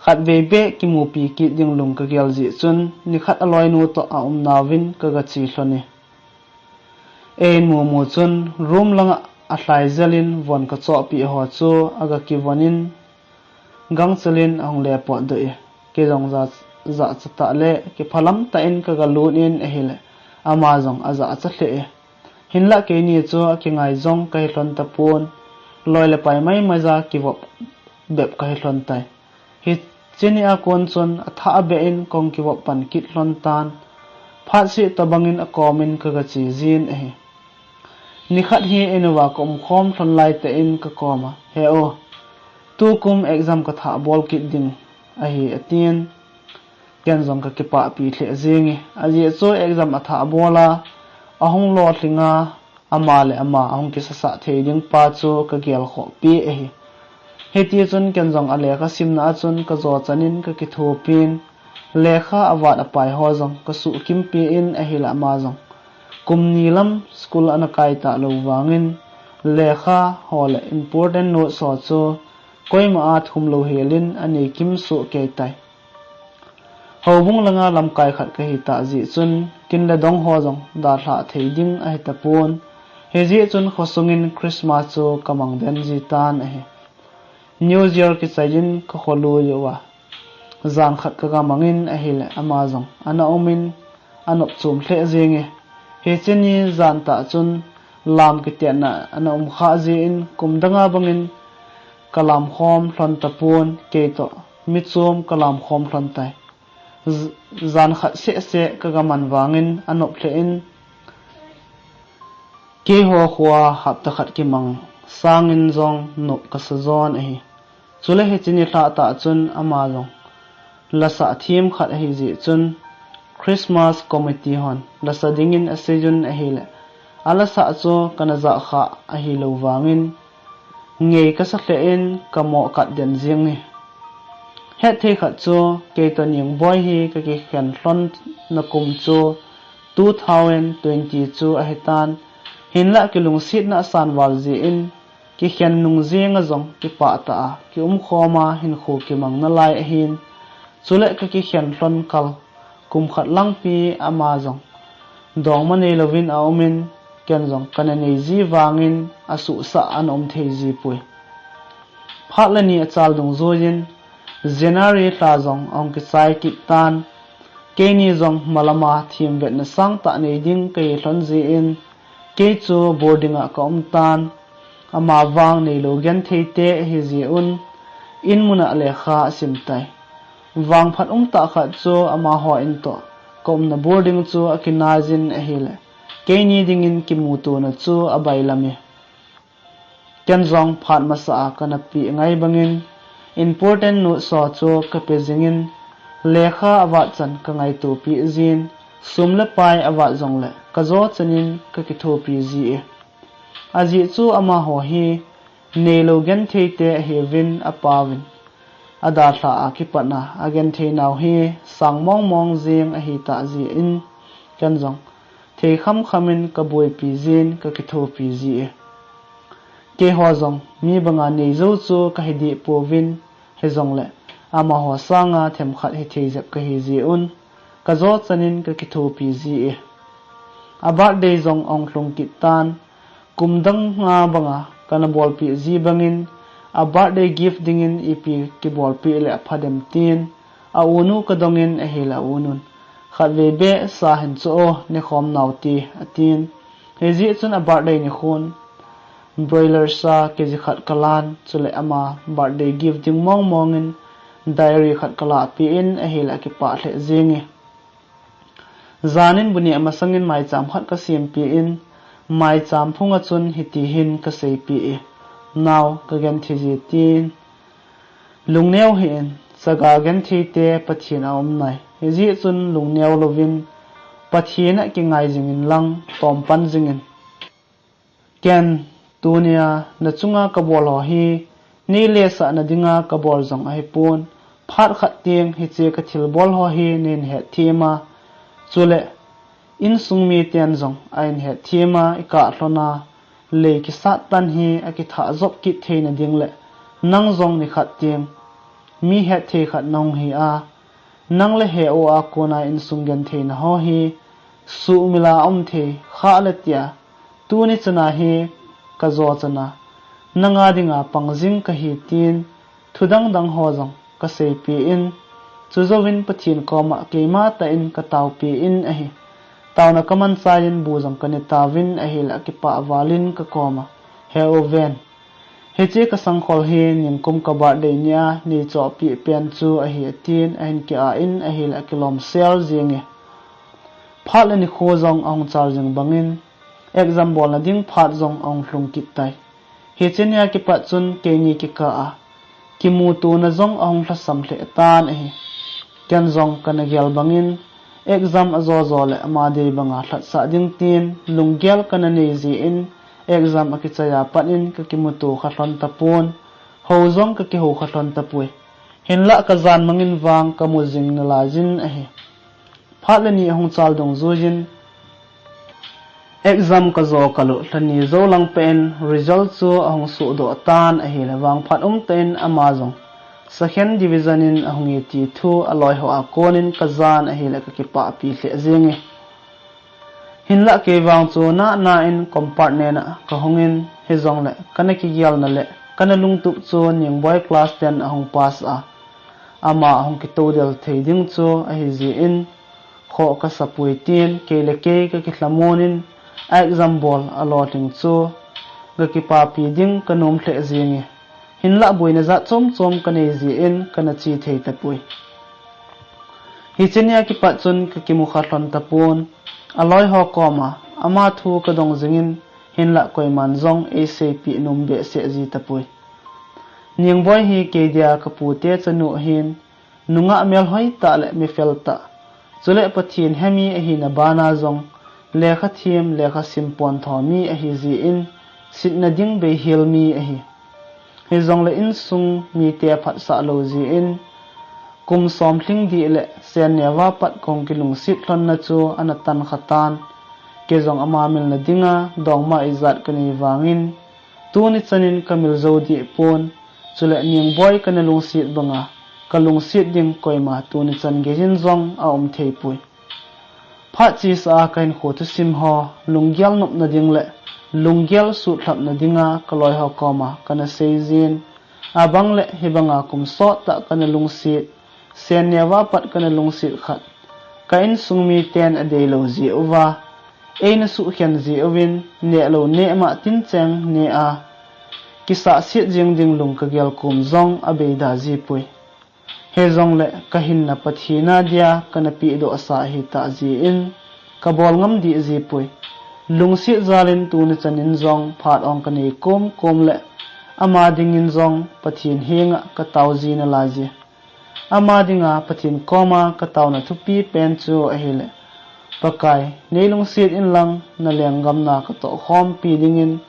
Khatvei beh kimupi kit ding lung kagel jeh chun nikhat aloinu toh aumna uvin kagache lhon e. Eimu mu chun room langa alhai jelin von kachohpeh ho chu agakivon in gangchel in ahung le potdoh e. Kei jong ja, jachatah le kiphalam tah in kagalut in ahile ama jong ajachat lheh e. Hinlah keini chu akingai jong kahi lhon tapon, loi le pai maimai ja kivop bep kahi lhon tai. Hiche ni a kon chun athah beh in kahung kivop pan kit lhon tan, phat seh tobangin akomin kagache jin ahi. Nikhat hi einuva kaumkhom lhon laitah in kakoma, He u, tukum exam kathah bol kit ding ahi, atin. Ken jong kakipahpi lheh jenge. Ajeh chu exam athah bol a, ahung lolhinga, ama le ama ahung kisasah thei ding pa chu kagelkhohpi ahi. Hiti chun ken jong alekha simna a chun kajo chanin kakithopin, lekha avat apai ho jong kasuhkimpi in ahile ama jong kum ni lam school ana kai talou vangin, lekha ho le important notes ho chu koima a thum lou helin anei kimsoh kei tai. Houbung langa lamkai khat kahitah jeh chun kin le dong ho jong dalhah thei ding ahitapon. Hijeh chun khosungin Christmas chu kamang den jitan ahi. New Year kichaiyin kakholui uva jan khat kagamangin ahile ama jong ana umin anop chom lheh jenge. Hiche ni jantah chun lam kitetna ana umkha jeh in kum danga bangin kalamkhom lhon tapon, keitoh michom kalamkhom lhon tai. J-, jan khat sehseh kagaman vangin anop lheh in, keiho khoa hapta khat kimang sangin jong nop kasa jon ahi. Chule hiche nilhah tah chun ama jong lasah themkhat ahijeh chun Christmas committee hon lasa dingin aseiyun ahile, alasah chu kana jahkhah ahilou vangin ngei kasa lheh in kamoh kat den jenge. Hetthei khat chu keitoh Ningboi hi kakikhen lhonna kum chu two thousand twenty chu ahitan, hinlah kilungsetna asan val jeh in kikhen nung jenga jong kipah tah a kiumkhoma hinkho kimang nalai ahin, chule kakikhen lhon kal kum khat langpi ama jong dongma neilouvin aumin, ken jong kana neiji vangin asuhsah ana um thei jipoi. Phat le ni achal dungjuiyin January lha jong ahung kichai kit tan, keini jong malama themvetna sangtah nei ding kahi lhon jeh in, kei chu boarding a kaum tan, ama vang neilou gentheite ahijeh un, inmun a lekha asim tai. Vangphat umtah khat chu amaho in toh kaumna boarding chu akinaiyin ahile, keini dingin kimutona chu abailam e. Ken jong phat masa a kana peh ngai bangin important notes ho chu kape jingin, lekha avat chan kangaitopeh jin, sum le pai avat jongle kajo chanin kakithopi ji e. Ajeh chu amaho hi neilou gentheite ahiuvin apauvin adalhah a kipatna agentheinau hi sang mongmong jeng ahitah jeh in, ken jong thei khamkhamin kaboipi jin kakithopi ji e. Keiho jong mi banga neijou chu kahideh pouvin, hijongle amaho sanga themkhat hithei jep kahi jeh un, kajo chanin kakithopi ji e. A birthday jong ahung lhung kit tan, kum danga banga kana bolpeh ji bangin, a birthday gift dingin ipi kibolpeh le apha dem tin, a unu kadongin ahile a unun, khatvei beh sa hin chu o, nekhom nau ti, atin. Hijeh chun a birthday nikhon broiler sa kg khat kalan, chule ama birthday gift ding mongmongin diary khat kalahpeh in ahile akipah lheh jenge. Janin bu neh masangin maicham khat kasempeh in, maicham phunga chun hitihin kaseipeh e, Nao, kagenthei je, tin. Lungneo hih in, Saga genthei te Pathen a um nai. Hijeh chun lungneo louvin Pathen a kingai jingin lang, tompan jingin. Ken, tunia nachunga kabol ho hi, nei lesah nadinga kabol jong ahipon, phat khat teng hiche kathilbol ho hi neihin hetthem a, chule insung miten jong ahin hetthem a, ikah lhona lei kisat tan hi akithah jop kit theina ding le, nang jong nikhat teng mi hetthei khat nahung hi a, nang le he-u a kona insung gentheina ho hi, suhmil a um thei khah le tia, tuni chana hi kajo chana, nanga dinga pang jing kahi tin, thu dangdang ho jong kaseipeh in, chujouvin Pathen koma keima tah in kataopeh in ahi. Taona kamanchai in bu jong kanei tauvin ahile akipah val in kakoma, he-u ven. Hiche kasangkhol hi ningkum ka birthday nia neichohpeh pen chu ahi atin, ahin ki-a in ahile akilom sel jenge. Phat le nikho jong ahung chal jing bangin, exam bolna ding phat jong ahung lhung kit tai. Hiche nia kipat chun keini kikah a kimutona jong ahung lhasam lheh tan ahi. Ken jong kana gel bangin, exam ajo jo le ama dei banga lhatsah ding tin, lunggel kana nei jeh in, exam akichai a pat in kakimuto kha lhon tapon, hou jong kakihou kha lhon tapoi. Hinlah kajan mangin vang kamu jing nalai jin ahi. Phat le ni ahung chal dungjuiyin, exam kajo kalut lhani jou lang peh in result chu ahung sohdoh tan ahile vangphat umtah in ama jong second division in ahung e ti thu aloi ho a konin kajan ahile kakipahpi lheh jenge. Hinlah kei vang chu nana in compartment a kahungin, hijongle kana kigelna le kana lungtup chu Ningboi class ten ahung pass a, ama ahung kitoudel thei ding chu ahi jeh in, khoh kasapoi tin, kei le kei kakilhamon in, a exam bol alolhing chu kakipapi ding kanom lheh jenge. Hinlah boina jat chom chom kanei jeh in kana che thei tapoi. Hiche nia kipat chun kakimu kha lhon tapon, aloi ho koma ama thu kadong jingin, hinlah koiman jong eiseipeh nom behseh ji tapoi. Ningboi hi kei dia kapute chanu ahin, nungah melhoi tah le mifel tah, chule Pathen hemi ahina bana jong lekha them, lekha sim pontho mi ahi jeh in, sitna ding beihel mi ahi. Hijongle insung mite phatsah lou jeh in, kum som lhing dih le sen neova pat kahung kilungset lhonna chu ana tan kha tan. Kei jong ama milna dinga dongma ijat kanei vangin, tuni chanin kamil jou deh pon, chule Ningboi kana lungset banga kalungset ding koima tuni chan geiyin jong aum thei poi. Phat chesa a kahinkho thusim ho, lunggel nopna ding le lunggel sutlhapna dinga kaloi ho koma kana seijin, abang le hibanga kum sottah kana lungset, sen neova pat kana lungset khat, ka insung miten adeilou jeh uva, eina suhkhen jeh uvin, nehlou neh ma tincheng neh a, kisahset jing ding lung kagel kom jong abeida jipoi. Hijongle kahinna Pathen a dia kana pehdoh sa ahitah jeh in, kabol ngam deh jipoi. Lungset jalin tuni chanin jong phat ong kanei kom kom le ama dingin jong Pathen henga katao ji nalai je. Ama dinga Pathen koma kataona thupi pen chu ahile, Pakai, neilungset inlang nalenggam na katoh khompi dingin,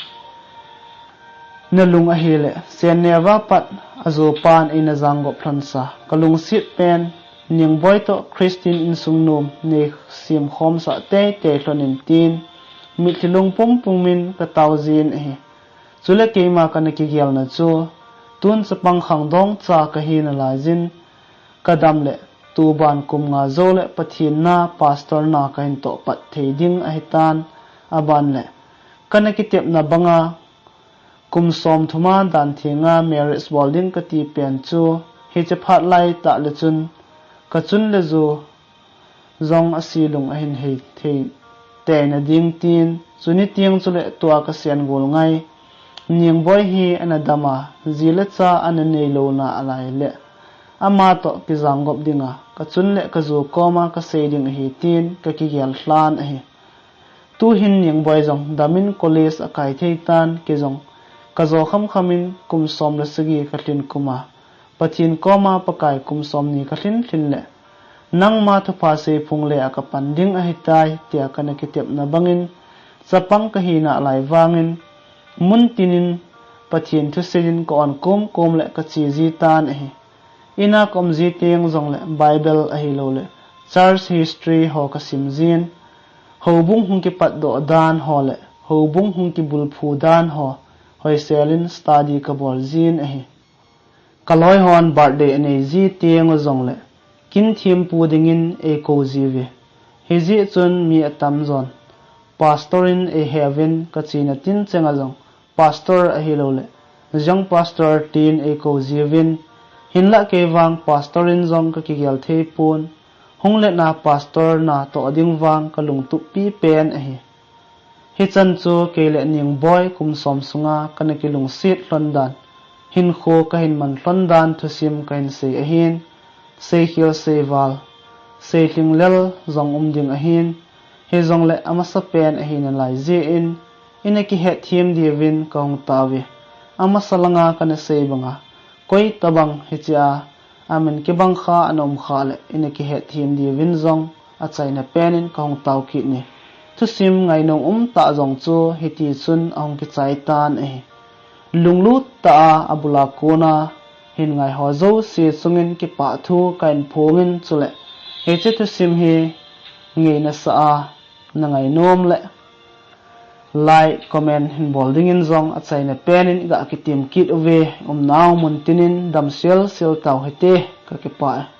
nalung ahile, sen neova pat ajopan eina janggop lhonsa kalungset pen, Ningboi toh Christian insung nom neisem khomsah teitei lhonin tin, mitlhi lungpum pumin katao jin ahi. Chule keima kana kigelna chu, tun chapang khangdong cha kahi nalaiyin, kadam le tuban kum nga joule Pathen na, pastor na kahin tohpat thei ding ahitan, aban le kana kitepna banga kum somthum a danthenga marriage bol ding kati pen chu, hiche phat laitah le chun, kachun le ju jong aselung ahin hei thei teina ding tin, chuni teng chule tua kasen gol ngai, Ningboi hi ana dama, ji le cha ana neilouna alai le, ama toh kijanggop dinga, kachun le kaju koma kasei ding ahi tin, kakigel lhan ahi. Tuhin Ningboi jong damin college akai thei tan, kei jong kajo khamkhamin kum som le sagi kalhin kuma, Pathen koma Pakai kum somni kalhin lhin le nangma thupha seiphong le a kapan ding ahitai tia kana kitepna bangin chapang kahina lai vangin mun tinin Pathen thuseijin ka-on komkom le kache ji tan ahi. Ina ka-um ji teng jongle Bible ahilouleh church history ho kasim jin, houbung hung kipatdoh dan ho le houbung hung kibulphu dan ho hoiselin study kabol jin ahi. Kaloi hon birthday anei ji teng jongle kin thempu dingin eikou jiuve. Hijeh chun mi atamjon pastor in eiheuvin kachena tincheng a jong pastor ahilouleh young pastor tin eikou jiuvin, hinlah keivang pastor in jong kakigel theipon, hung letna pastor natoh ding vang kalungtup pipen ahi. Hichan chu kei le Ningboi kum som sunga kana kilungset lhon dan, hinkho kahin man lhon dan thusim kahin sei ahin, seikhel seival, seilhinglel jong um ding ahin, hijongle amasapen ahi nalai jeh in, ina kihetthem diuvin kahung taove. Amasa langa kana sei banga, koitabang hichea amin kibang kha ana um khah le ina kihetthem diuvin jong achaina penin kahung tao kit e. Thusim ngainom umtah jong chu hitichun ahung kichai tan ahi. Lunglut tah a abula kona hin ngaiho jouse chungin kipah thu kahin phongin, chule hiche thusim hi ngeina sah a nangainom le like, comment hinbol dingin jong achaina penin iga kitem kit uve. Umnau mun tinin damselsel tau hite, kakipah e.